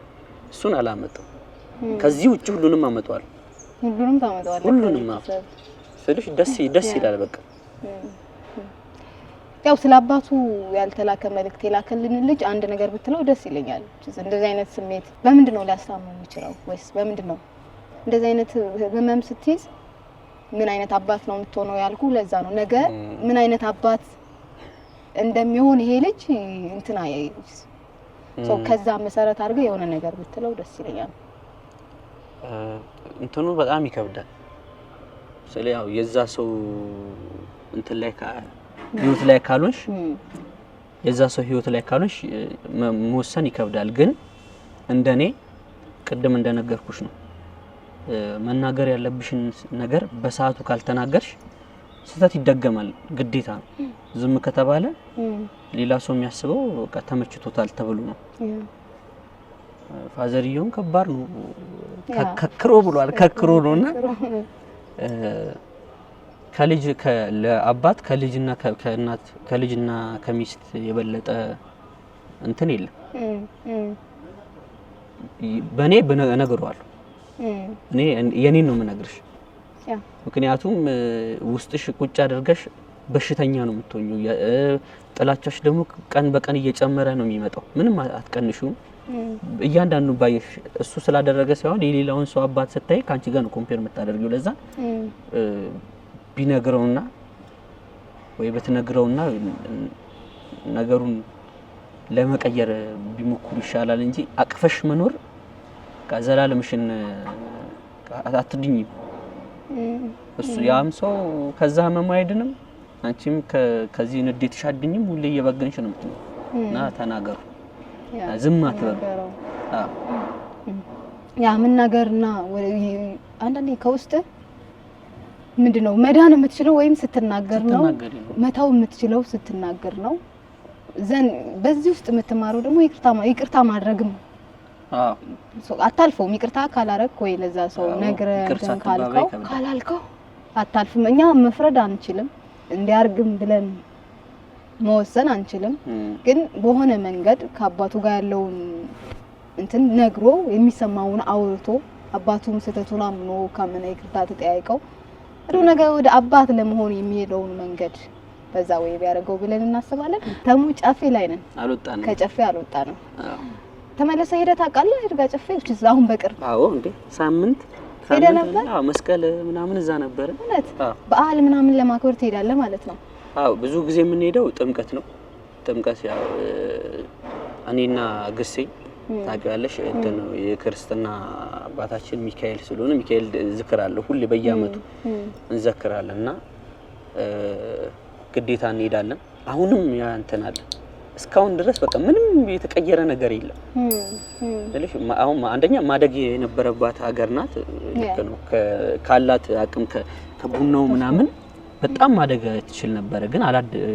Speaker 2: እሱን አላመጣም። ከዚህ ውጭ ሁሉንም አመጣዋለሁ።
Speaker 1: ሁሉንም ታመጣዋለህ?
Speaker 2: ሁሉንም ስልሽ ደስ ደስ ይላል። በቃ
Speaker 1: ያው ስለ አባቱ ያልተላከ መልእክት የላከልን ልጅ አንድ ነገር ብትለው ደስ ይለኛል። እንደዚህ አይነት ስሜት በምንድን ነው ሊያስታምም የሚችለው? ወይስ በምንድን ነው እንደዚህ አይነት ህመም ስትይዝ ምን አይነት አባት ነው የምትሆነው ያልኩ ለዛ ነው። ነገ ምን አይነት አባት እንደሚሆን ይሄ ልጅ እንትና ሰው ከዛ መሰረት አድርገህ የሆነ ነገር ብትለው ደስ ይለኛል።
Speaker 2: እንትኑ በጣም ይከብዳል። ስለ ያው የዛ ሰው እንትን ላይ ህይወት ላይ ካልሆንሽ የዛ ሰው ህይወት ላይ ካልሆንሽ መወሰን ይከብዳል። ግን እንደኔ ቅድም እንደነገርኩሽ ነው፣ መናገር ያለብሽን ነገር በሰዓቱ ካልተናገርሽ ስህተት ይደገማል፣ ግዴታ ነው። ዝም ከተባለ ሌላ ሰው የሚያስበው በቃ ተመችቶታል ተብሎ ነው። ፋዘርየውም ከባድ ነው፣ ከክሮ ብሏል፣ ከክሮ ነውና ከልጅ ለአባት ከልጅና ከእናት ከልጅና ከሚስት የበለጠ እንትን የለም። በእኔ እነግረዋለሁ። እኔ የኔን ነው የምነግርሽ። ምክንያቱም ውስጥሽ ቁጭ አድርገሽ በሽተኛ ነው የምትሆኚው። ጥላቻሽ ደግሞ ቀን በቀን እየጨመረ ነው የሚመጣው። ምንም አትቀንሹም። እያንዳንዱ ባየሽ እሱ ስላደረገ ሳይሆን የሌላውን ሰው አባት ስታይ ከአንቺ ጋር ነው compare የምታደርጊው። ለዛ ቢነግረውና ወይ በትነግረውና ነገሩን ለመቀየር ቢሞክሩ ይሻላል እንጂ አቅፈሽ መኖር ዘላለምሽን አትድኝም። እሱ ያም ሰው ከዛ ህመሙ አይድንም፣ አንቺም ከዚህ ንዴትሽ አትድኝም። ሁሌ እየበገንሽ ነው የምትኖር እና ተናገሩ፣ ዝም አትበሉ።
Speaker 1: ያ መናገርና አንዳንዴ ከውስጥ ምንድነው መዳን የምትችለው ወይም ስትናገር ነው፣ መተው የምትችለው ስትናገር ነው። ዘን በዚህ ውስጥ የምትማረው ደግሞ ይቅርታ ማድረግም አታልፈውም። ይቅርታ ካላረግ ወይ ለዛ ሰው ነግረህ ካልከው ካላልከው አታልፍም። እኛ መፍረድ አንችልም፣ እንዲያርግም ብለን መወሰን አንችልም። ግን በሆነ መንገድ ከአባቱ ጋር ያለውን እንትን ነግሮ የሚሰማውን አውርቶ አባቱም ስህተቱን አምኖ ካመነ ይቅርታ ተጠያይቀው ጥሩ ነገር ወደ አባት ለመሆን የሚሄደውን መንገድ በዛ ወይ ቢያደርገው ብለን እናስባለን። ተሙ ጨፌ ላይ ነን፣
Speaker 2: አልወጣንም፣
Speaker 1: ከጨፌ አልወጣንም። ተመለሰ ሄደህ ታውቃለህ? ይርጋ ጨፌ አሁን በቅርብ?
Speaker 2: አዎ እንዴ፣ ሳምንት
Speaker 1: ሄደህ ነበር?
Speaker 2: አዎ፣ መስቀል ምናምን እዛ ነበረ።
Speaker 1: እውነት? በዓል ምናምን ለማክበር ትሄዳለህ ማለት ነው?
Speaker 2: አዎ፣ ብዙ ጊዜ የምንሄደው ጥምቀት ነው። ጥምቀት ያው እኔና ግሴ ታውቂዋለሽ፣ እንትን የክርስትና አባታችን ሚካኤል ስለሆነ ሚካኤል ዝክር አለ፣ ሁሌ በየአመቱ እንዘክራለን እና ግዴታ እንሄዳለን። አሁንም ያ እንትን አለ እስካሁን ድረስ፣ በቃ ምንም የተቀየረ ነገር የለም። አሁን አንደኛ ማደግ የነበረባት ሀገር ናት። ልክ ነው፣ ካላት አቅም ከቡናው ምናምን በጣም ማደግ ትችል ነበረ፣ ግን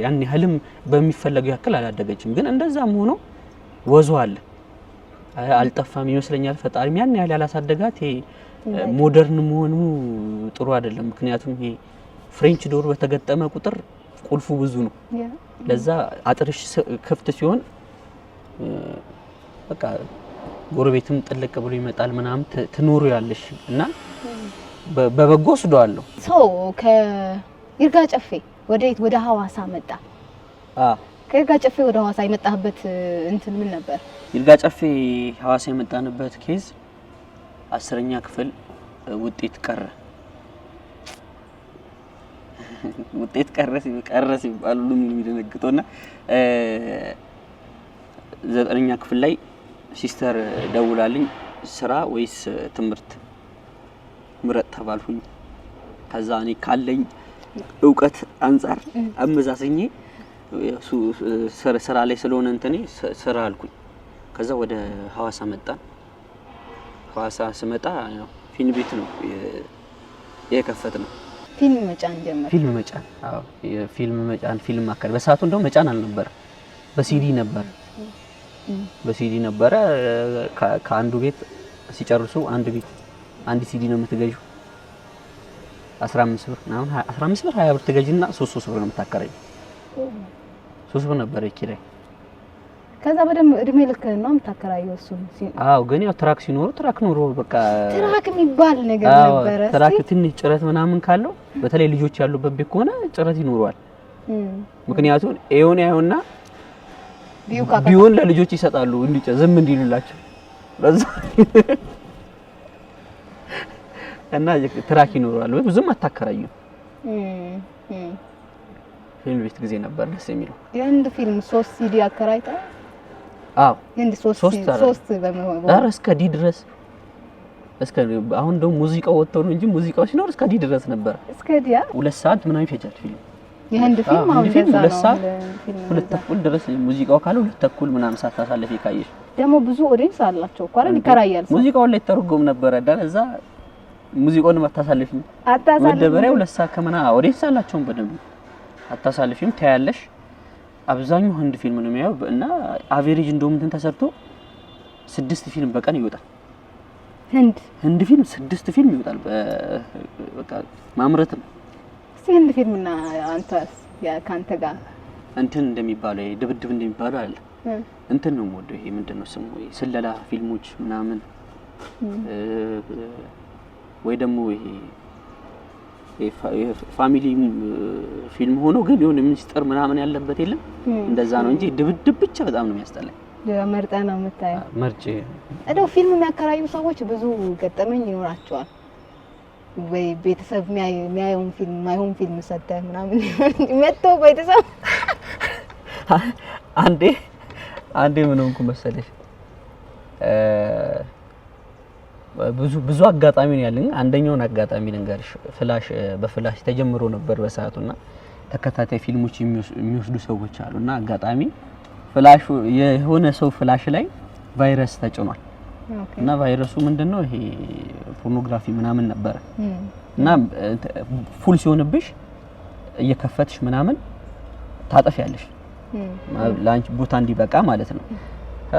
Speaker 2: ያን ያህልም በሚፈለገው ያክል አላደገችም። ግን እንደዛም ሆኖ ወዙ አለ፣ አልጠፋም ይመስለኛል። ፈጣሪም ያን ያህል ያላሳደጋት ይሄ modern መሆኑ ጥሩ አይደለም። ምክንያቱም ይሄ French door በተገጠመ ቁጥር ቁልፉ ብዙ ነው። ለዛ አጥርሽ ክፍት ሲሆን በቃ ጎረቤትም ጥልቅ ብሎ ይመጣል ምናምን፣ ትኖሩ ያለሽ እና በበጎ ወስደዋለሁ።
Speaker 1: ሰው ከይርጋ ጨፌ ወደ የት? ወደ ሐዋሳ መጣ። ከይርጋ ጨፌ ወደ ሐዋሳ የመጣህበት እንትን ምን ነበር?
Speaker 2: ይርጋ ጨፌ ሐዋሳ የመጣንበት case 10ኛ ክፍል ውጤት ቀረ። ውጤት ቀረ ቀረ ሲባል ሁሉም የሚደነግጠውና 9ኛ ክፍል ላይ sister ደውላልኝ ስራ ወይስ ትምህርት ምረጥ ተባልኩኝ። ከዛ እኔ ካለኝ እውቀት አንጻር አመዛዝኜ ስራ ላይ ስለሆነ እንትኔ ስራ አልኩኝ። ከዛ ወደ ሐዋሳ መጣን። ሐዋሳ ስመጣ ፊልም ቤት ነው የከፈትነው።
Speaker 1: ፊልም መጫን ጀመር።
Speaker 2: ፊልም መጫን፣ አዎ፣ የፊልም መጫን፣ ፊልም ማከል። በሰዓቱ እንደውም መጫን አልነበረ፣ በሲዲ ነበር። በሲዲ ነበረ። ከአንዱ ቤት ሲጨርሱ አንድ ቤት አንድ ሲዲ ነው የምትገዢው። 15 ብር ምናምን፣ 15 ብር፣ 20 ብር ትገዢና 3 3 ብር ነው የምታከራይው። 3 ብር ነበረ ኪራይ።
Speaker 1: ከዛ በደንብ እድሜ ልክ ነው የምታከራየው እሱ?
Speaker 2: አዎ፣ ግን ያው truck ሲኖሩ truck ኖሮ በቃ
Speaker 1: truck የሚባል ነገር ነበረ።
Speaker 2: truck ትንሽ ጭረት ምናምን ካለው፣ በተለይ ልጆች ያሉበት ቤት ከሆነ ጭረት ይኖረዋል። ምክንያቱም A ውን ያዩና B ውን ለልጆች ይሰጣሉ እንዲጨ ዝም እንዲሉላቸው ለዛ እና truck ይኖረዋል። ብዙም አታከራዩም። ፊልም ቤት ጊዜ ነበር ደስ የሚለው።
Speaker 1: የህንድ ፊልም ሶስት ሲዲ አከራይታ?
Speaker 2: አዎ።
Speaker 1: የህንድ ሶስት ሶስት በመሆን።
Speaker 2: ኧረ እስከ D ድረስ፣ እስከ አሁን ደግሞ ሙዚቃው ወጥቶ ነው እንጂ ሙዚቃው ሲኖር እስከ D ድረስ ነበር።
Speaker 1: እስከ D ያ።
Speaker 2: 2 ሰዓት ምናምን ይፈጃል ፊልም።
Speaker 1: የህንድ ፊልም አሁን
Speaker 2: ፊልም 2 ሰዓት፣ 2:30 ድረስ ሙዚቃው ካለ 2:30 ምናምን ሰዓት ታሳለፊ ካየሽ።
Speaker 1: ደግሞ ብዙ audience አላቸው እኮ አይደል? ይከራያል ሰው።
Speaker 2: ሙዚቃውን ላይ ተረጎም ነበረ ዳር እዛ ሙዚቃውን አታሳልፊም።
Speaker 1: አታሳልፊም።
Speaker 2: መደበሪያ 2 ሰዓት ከምናምን audience አላቸውም፣ በደንብ አታሳልፊም፣ ታያለሽ። አብዛኛው ህንድ ፊልም ነው የሚያየው እና average እንደውም እንትን ተሰርቶ ስድስት ፊልም በቀን ይወጣል።
Speaker 1: ህንድ
Speaker 2: ህንድ ፊልም ስድስት ፊልም ይወጣል። በቃ ማምረት ነው።
Speaker 1: እስቲ ህንድ ፊልም እና አንተ ከአንተ ጋር
Speaker 2: እንትን እንደሚባለው ይሄ ድብድብ እንደሚባለው አይደለም። እንትን ነው የምወደው። ይሄ ምንድን ነው ስሙ? ይሄ ስለላ ፊልሞች ምናምን ወይ ደግሞ ይሄ family ፊልም ሆኖ ግን የሆነ ሚስጥር ምናምን ያለበት የለም፣ እንደዛ ነው እንጂ ድብድብ ብቻ በጣም ነው የሚያስጠላኝ።
Speaker 1: መርጠህ ነው የምታየው?
Speaker 2: መርጬ።
Speaker 1: እንደው ፊልም የሚያከራዩ ሰዎች ብዙ ገጠመኝ ይኖራቸዋል። ወይ ቤተሰብ የሚያየውን ፊልም የማይሆን ፊልም ሰተህ ምናምን መጥቶ ቤተሰብ
Speaker 2: አንዴ ምን ሆንኩ መሰለሽ? ብዙ ብዙ አጋጣሚ ነው ያለኝ። አንደኛውን አጋጣሚ ልንገርሽ። Flash በ flash ተጀምሮ ነበር በሰዓቱና ተከታታይ ፊልሞች የሚወስዱ ሰዎች አሉና አጋጣሚ flash ኡ የሆነ ሰው flash ላይ ቫይረስ ተጭኗል እና ቫይረሱ ምንድነው፣ ይሄ ፖርኖግራፊ ምናምን ነበረ እና full ሲሆንብሽ እየከፈትሽ ምናምን ታጠፊያለሽ ለአንቺ ቦታ እንዲበቃ ማለት ነው።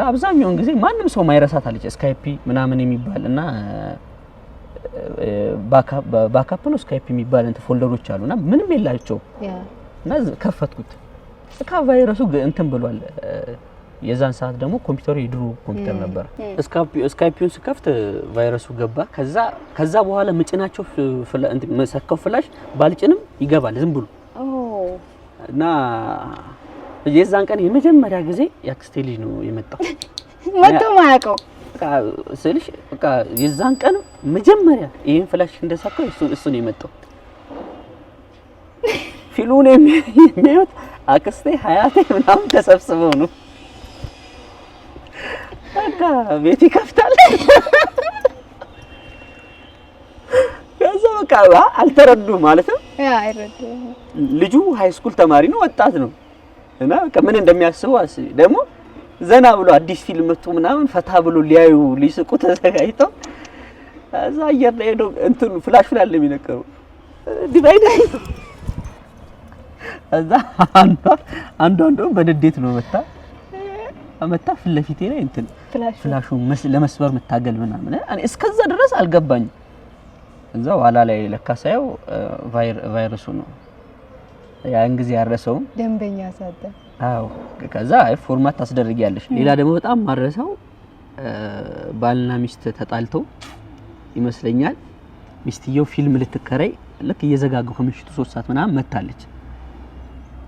Speaker 2: አብዛኛውን ጊዜ ማንም ሰው ማይረሳት አለች Skype ምናምን የሚባል እና backup ነው Skype የሚባል እንትን folder ኦች አሉና ምንም የላቸውም እና ከፈትኩት እካ ቫይረሱ እንትን ብሏል። የዛን ሰዓት ደግሞ ኮምፒውተሩ የድሮ ኮምፒውተር ነበር። Skype ውን ስከፍት ቫይረሱ ገባ። ከዛ በኋላ ምጭናቸው መሰካው flash ባልጭንም ይገባል ዝም ብሎ። እና የዛን ቀን የመጀመሪያ ጊዜ የአክስቴ ልጅ ነው የመጣው።
Speaker 1: መጥቶ ማያውቀው
Speaker 2: በቃ ስልሽ በቃ የዛን ቀን መጀመሪያ ይሄን flash እንደሳካው እሱ ነው የመጣው። ፊልሙን የሚያዩት አክስቴ ሀያቴ ምናምን ተሰብስበው ነው። በቃ ቤት ይከፍታል። ከዛ በቃ አልተረዱ ማለት ነው። ልጁ high school ተማሪ ነው፣ ወጣት ነው። እና በቃ ምን እንደሚያስበው አስቢ። ደግሞ ዘና ብሎ አዲስ ፊልም መጥቶ ምናምን ፈታ ብሎ ሊያዩ ሊስቁ ተዘጋጅተው እዛ አየር ላይ ሄዶ እንትኑ flash ኡ ላይ አለ የሚነቀሩ divide እዛ አንዷ እንደውም በንዴት ነው መታ ፊት ለፊቴ ላይ እንትን flash ኡ ለመስበር መታገል ምናምን እኔ እስከዛ ድረስ አልገባኝም። እዛ ኋላ ላይ ለካ ሳየው ቫይረሱ ነው። ያን ጊዜ ያረሰውም
Speaker 1: ደንበኛ ሳጣ።
Speaker 2: አዎ ከዛ አይ format ታስደርጊያለሽ። ሌላ ደግሞ በጣም ማረሰው ባልና ሚስት ተጣልተው ይመስለኛል። ሚስትየው ፊልም ልትከራይ ልክ እየዘጋገው ከምሽቱ 3 ሰዓት ምናምን መታለች።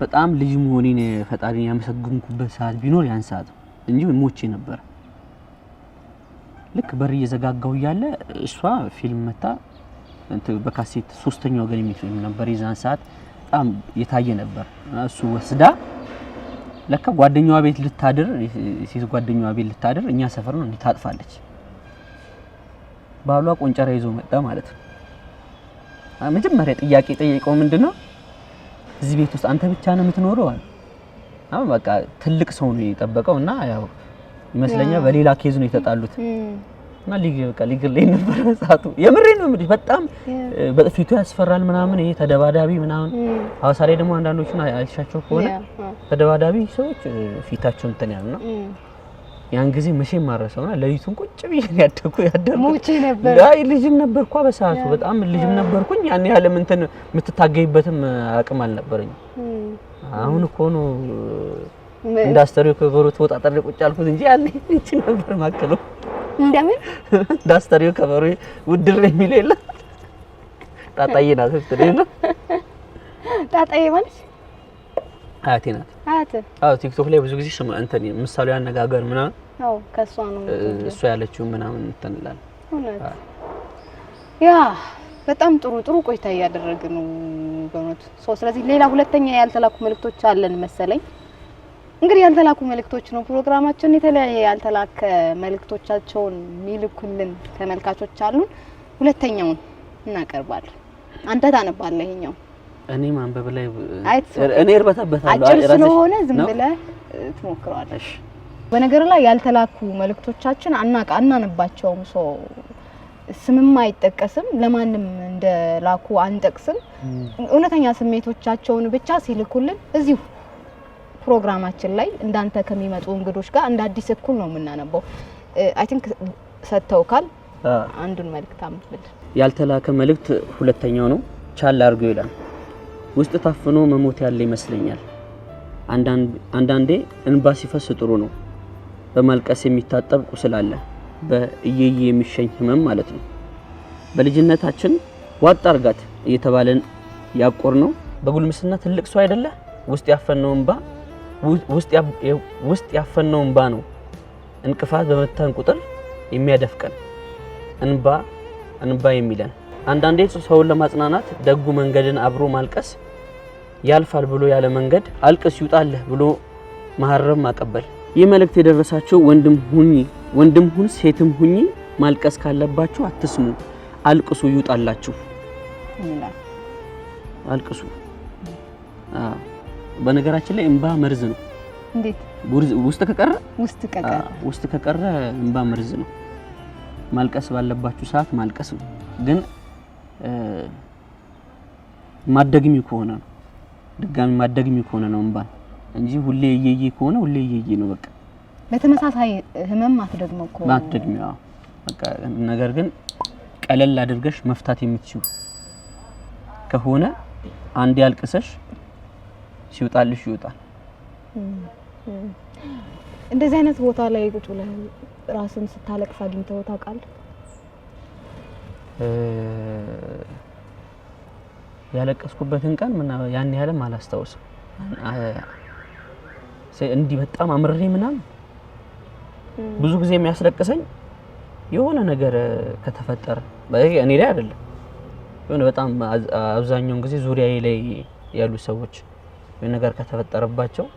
Speaker 2: በጣም ልጅ መሆኔን ፈጣሪን ያመሰግንኩበት ሰዓት ቢኖር ያን ሰዓት እንጂ ሞቼ ነበር። ልክ በር እየዘጋጋው እያለ እሷ ፊልም መታ በካሴት ሶስተኛው ወገን የሚል ፊልም ነበር የዛን ሰዓት በጣም የታየ ነበር። እሱ ወስዳ ለካ ጓደኛዋ ቤት ልታድር ሴት ጓደኛዋ ቤት ልታድር እኛ ሰፈር ነው እንዲታጥፋለች። ባሏ ቆንጨራ ይዞ መጣ ማለት ነው። መጀመሪያ ጥያቄ ጠየቀው ምንድነው እዚህ ቤት ውስጥ አንተ ብቻ ነው የምትኖረው አለ። አሁን በቃ ትልቅ ሰው ነው የጠበቀው እና ያው ይመስለኛል በሌላ case ነው የተጣሉት እና ሊግ በቃ ሊግ ላይ ነበር ሰዓቱ። የምሬን ነው የምልሽ በጣም በፊቱ ያስፈራል ምናምን ይሄ ተደባዳቢ ምናምን። ሐዋሳ ላይ ደግሞ አንዳንዶቹን አይሻቸው ከሆነ ተደባዳቢ ሰዎች ፊታቸው እንትን ያሉና ያን ጊዜ መቼም ማረሰውና ለሊቱን ቁጭ ብዬ ያደኩ
Speaker 1: ሞቼ ነበር።
Speaker 2: አይ ልጅም ነበርኳ በሰዓቱ በጣም ልጅም ነበርኩኝ። ያን ያህል እንትን የምትታገይበትም አቅም አልነበረኝም። አሁን እኮ ነው እንዳስተሪው ከበሮ ተወጣጠረ ቁጭ አልኩት እንጂ ያኔ እቺ ነበር ማከለው
Speaker 1: እንደምን
Speaker 2: እንዳስተሪው ከበሮ ውድር የሚል የለ ጣጣዬ ናት ስትለኝ ነው።
Speaker 1: ጣጣዬ ማለት
Speaker 2: አያቴ ናት።
Speaker 1: አያቴ
Speaker 2: አዎ። ቲክቶክ ላይ ብዙ ጊዜ ስማ እንትን ምሳሌ አነጋገር ምናምን
Speaker 1: አዎ፣ ከሷ ነው
Speaker 2: እሷ ያለችው ምናምን እንትን እላለሁ።
Speaker 1: እውነት ያ በጣም ጥሩ ጥሩ ቆይታ እያደረግን ነው በእውነቱ። ስለዚህ ሌላ ሁለተኛ ያልተላኩ መልእክቶች አለን መሰለኝ። እንግዲህ ያልተላኩ መልእክቶች ነው ፕሮግራማችን። የተለያየ ያልተላከ መልእክቶቻቸውን የሚልኩልን ተመልካቾች አሉን። ሁለተኛውን እናቀርባለን። አንተ ታነባለህ ይሄኛው።
Speaker 2: እኔ ማንበብ ላይ እኔ እርበተበታለሁ።
Speaker 1: አጭር ስለሆነ ዝም ብለህ ትሞክረዋለህ። በነገር ላይ ያልተላኩ መልእክቶቻችን አናነባቸውም። ስምም አይጠቀስም፣ ለማንም እንደላኩ አንጠቅስም። እውነተኛ ስሜቶቻቸውን ብቻ ሲልኩልን እዚሁ ፕሮግራማችን ላይ እንዳንተ ከሚመጡ እንግዶች ጋር እንደ አዲስ እኩል ነው የምናነበው። I think ሰጥተውካል። አንዱን መልእክት አንብብል።
Speaker 2: ያልተላከ መልእክት ሁለተኛው ነው። ቻል አድርገው ይላል። ውስጥ ታፍኖ መሞት ያለ ይመስለኛል። አንዳንዴ እንባ ሲፈስ ጥሩ ነው። በማልቀስ የሚታጠብ ቁስል አለ፣ በእየየ የሚሸኝ ህመም ማለት ነው። በልጅነታችን ዋጥ አርጋት እየተባለን ያቆር ነው። በጉልምስና ትልቅ ሰው አይደለ ውስጥ ያፈነው እንባ ውስጥ ያፈነው እንባ ነው እንቅፋት በመታን ቁጥር የሚያደፍቀን እንባ እንባ የሚለን። አንዳንዴ ሰውን ለማጽናናት ደጉ መንገድን አብሮ ማልቀስ ያልፋል ብሎ ያለ መንገድ አልቅስ ይውጣልህ ብሎ መሐረብ ማቀበል። ይህ መልእክት የደረሳቸው ወንድም ሁን ሴትም ሁኚ ማልቀስ ካለባችሁ አትስሙ፣ አልቅሱ ይውጣላችሁ። አልቅሱ። በነገራችን ላይ እንባ መርዝ ነው።
Speaker 1: እንዴት?
Speaker 2: ውስጥ ከቀረ ውስጥ ከቀረ እንባ መርዝ ነው። ማልቀስ ባለባችሁ ሰዓት ማልቀስ ነው። ግን ማደግሚ ከሆነ ነው ድጋሚ ማደግሚ ከሆነ ነው እንባ እንጂ ሁሌ እየየ ከሆነ ሁሌ እየየ ነው። በቃ
Speaker 1: በተመሳሳይ ህመም ማትደግመው እኮ
Speaker 2: ማትደግሚው። አዎ በቃ ነገር ግን ቀለል አድርገሽ መፍታት የምትችይው ከሆነ አንድ ያልቅሰሽ ሲወጣልሽ ይወጣል።
Speaker 1: እንደዚህ አይነት ቦታ ላይ ቁጭ ብለህ ራስን ስታለቅስ አግኝተኸው ታውቃለህ?
Speaker 2: ያለቀስኩበትን ቀን ምን ያን ያህልም አላስታውስም። እንዲህ በጣም አምርሬ ምናምን ብዙ ጊዜ የሚያስለቅሰኝ የሆነ ነገር ከተፈጠረ እኔ ላይ አይደለም፣ የሆነ በጣም አብዛኛውን ጊዜ ዙሪያዬ ላይ ያሉ ሰዎች የሆነ ነገር ከተፈጠረባቸው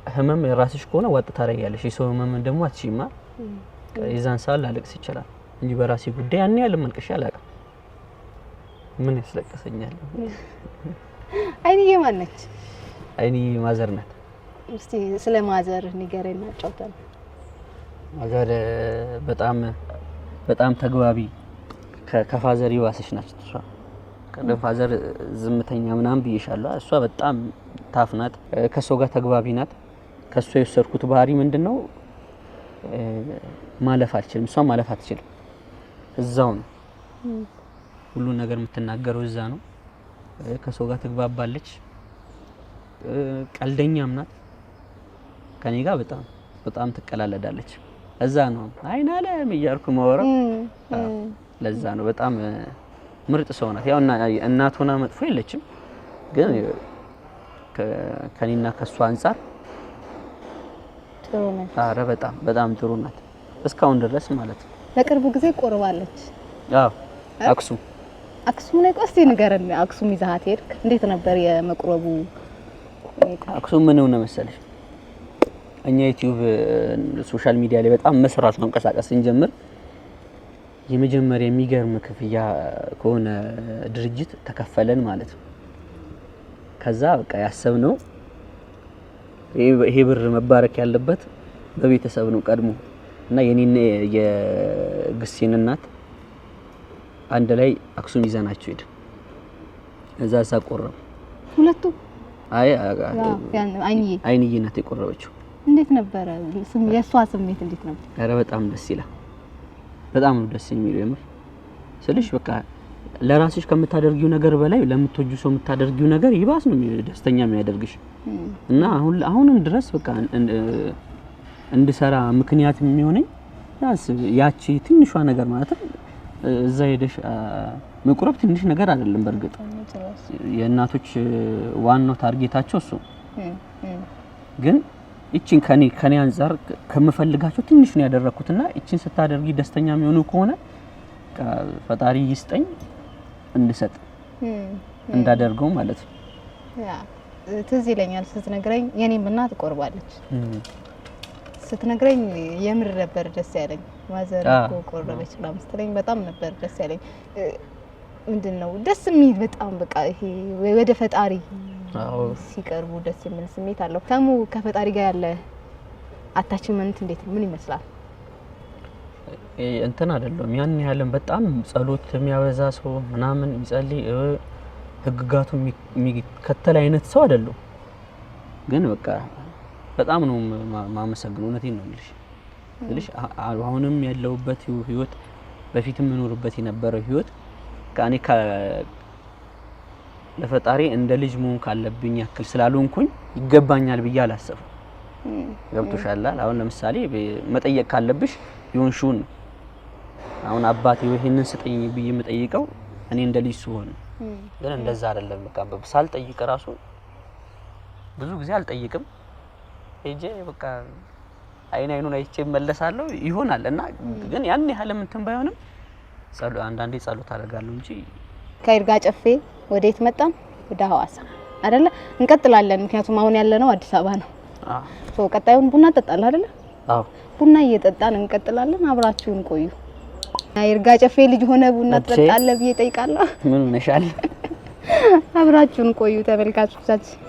Speaker 2: ህመም የራስሽ ከሆነ ዋጥ ታደርጊያለሽ። የሰው ህመም ደግሞ አትችይማ። የዛን ሰዓት ላለቅስ ይችላል እንጂ በራሴ ጉዳይ ያን ያህል አልቅሼ አላውቅም። ምን ያስለቅሰኛል?
Speaker 1: አይንዬ ማን ነች?
Speaker 2: አይንዬ mother ናት።
Speaker 1: እስቲ ስለ mother ንገረን፣ አጫውተን።
Speaker 2: mother በጣም በጣም ተግባቢ ከ father የባሰች ናት። እሷ ቀደም father ዝምተኛ ምናምን ብዬሻለሁ። እሷ በጣም tough ናት። ከሰው ጋር ተግባቢ ናት። ከእሷ የወሰድኩት ባህሪ ምንድነው? ማለፍ አልችልም፣ እሷ ማለፍ አትችልም። እዛው ነው ሁሉ ነገር የምትናገረው፣ እዛ ነው። ከሰው ጋር ትግባባለች። ቀልደኛም ናት። ከኔ ጋር በጣም በጣም ትቀላለዳለች። እዛ ነው አይን አለም እያልኩ ማወራው። ለዛ ነው በጣም ምርጥ ሰው ናት። ያው እናት ሆና መጥፎ የለችም፣ ግን ከኔና ከሷ አንጻር
Speaker 1: ጥሩ ናት።
Speaker 2: አረ በጣም በጣም ጥሩ ናት እስካሁን ድረስ ማለት ነው።
Speaker 1: በቅርቡ ጊዜ ቆርባለች።
Speaker 2: አዎ አክሱም
Speaker 1: አክሱም ላይ ቆስቲ ንገረን። አክሱም ይዘሃት ሄድክ፣ እንዴት ነበር የመቁረቡ ሁኔታ?
Speaker 2: አክሱም ምን ሆነ መሰለሽ፣ እኛ ዩቲዩብ social media ላይ በጣም መስራት መንቀሳቀስ ስንጀምር የመጀመሪያ የሚገርም ክፍያ ከሆነ ድርጅት ተከፈለን ማለት ነው። ከዛ በቃ ያሰብነው ይሄ ብር መባረክ ያለበት በቤተሰብ ነው ቀድሞ እና የኔና የግሴን እናት አንድ ላይ አክሱም ይዘናቸው ሄድን። እዛ እዛ ቆረቡ
Speaker 1: ሁለቱ።
Speaker 2: አይ አይንዬ ናት የቆረበችው።
Speaker 1: እንዴት ነበረ የእሷ ስሜት እንዴት ነበር?
Speaker 2: ኧረ በጣም ደስ ይላል። በጣም ነው ደስ የሚለው የምር ስልሽ በቃ ለራስሽ ከምታደርጊው ነገር በላይ ለምትወጂው ሰው የምታደርጊው ነገር ይባስ ነው ደስተኛ የሚያደርግሽ። እና አሁን አሁንም ድረስ በቃ እንድሰራ ምክንያት የሚሆነኝ ያቺ ትንሿ ነገር ማለት እዛ ሄደሽ መቁረብ ትንሽ ነገር አይደለም። በእርግጥ የእናቶች ዋናው target ኣቸው እሱ ግን እቺን ከኔ አንፃር ከምፈልጋቸው ትንሽ ነው ያደረኩትና እቺን ስታደርጊ ደስተኛ የሚሆኑ ከሆነ ፈጣሪ ይስጠኝ እንድሰጥ እንዳደርገው ማለት ነው።
Speaker 1: ያ ትዝ ይለኛል ስትነግረኝ፣ የኔም እናት ቆርባለች። ስትነግረኝ የምር ነበር ደስ ያለኝ። mother እኮ ቆረበች ምናምን ስትለኝ በጣም ነበር ደስ ያለኝ። ምንድን ነው ደስ የሚል በጣም በቃ ይሄ ወደ ፈጣሪ ሲቀርቡ ደስ የሚል ስሜት አለው። ተሙ ከፈጣሪ ጋር ያለ attachment እንዴት ነው? ምን ይመስላል?
Speaker 2: እንትን አይደለም ያን ያህልም በጣም ጸሎት የሚያበዛ ሰው ምናምን የሚጸልይ ህግጋቱ የሚከተል አይነት ሰው አይደለም። ግን በቃ በጣም ነው ማመሰግነው። እውነቴን ነው የምልሽ ስልሽ አሁንም ያለሁበት ህይወት በፊትም የምኖርበት የነበረው ህይወት ከእኔ ለፈጣሪ እንደ ልጅ መሆን ካለብኝ ያክል ስላልሆንኩኝ ይገባኛል ብዬ አላሰብም። ገብቶሻል? አሁን ለምሳሌ መጠየቅ ካለብሽ ይሆንሽውን ነው። አሁን አባቴ ይሄንን ስጠኝ ብዬ የምጠይቀው እኔ እንደ ልጅ ስሆን፣ ግን እንደዛ አይደለም። በቃ ሳልጠይቅ ራሱ ብዙ ጊዜ አልጠይቅም። ሄጄ በቃ አይን አይኑን አይቼ እመለሳለሁ ይሆናል እና ግን ያን ያህልም እንትን ባይሆንም አንዳንዴ ጸሎት አደርጋለሁ እንጂ።
Speaker 1: ከይርጋ ጨፌ ወዴት መጣን? ወደ ሐዋሳ አይደለ? እንቀጥላለን። ምክንያቱም አሁን ያለነው አዲስ አበባ ነው። so ቀጣዩን ቡና እንጠጣለን አይደለ?
Speaker 2: አዎ፣
Speaker 1: ቡና እየጠጣን እንቀጥላለን። አብራችሁን ቆዩ። ይርጋ ጨፌ ልጅ ሆነ ቡና ትጠጣለህ ብዬ እጠይቃለሁ።
Speaker 2: ምን ሆነሻል?
Speaker 1: አብራችሁን ቆዩ ተመልካቾቻችን።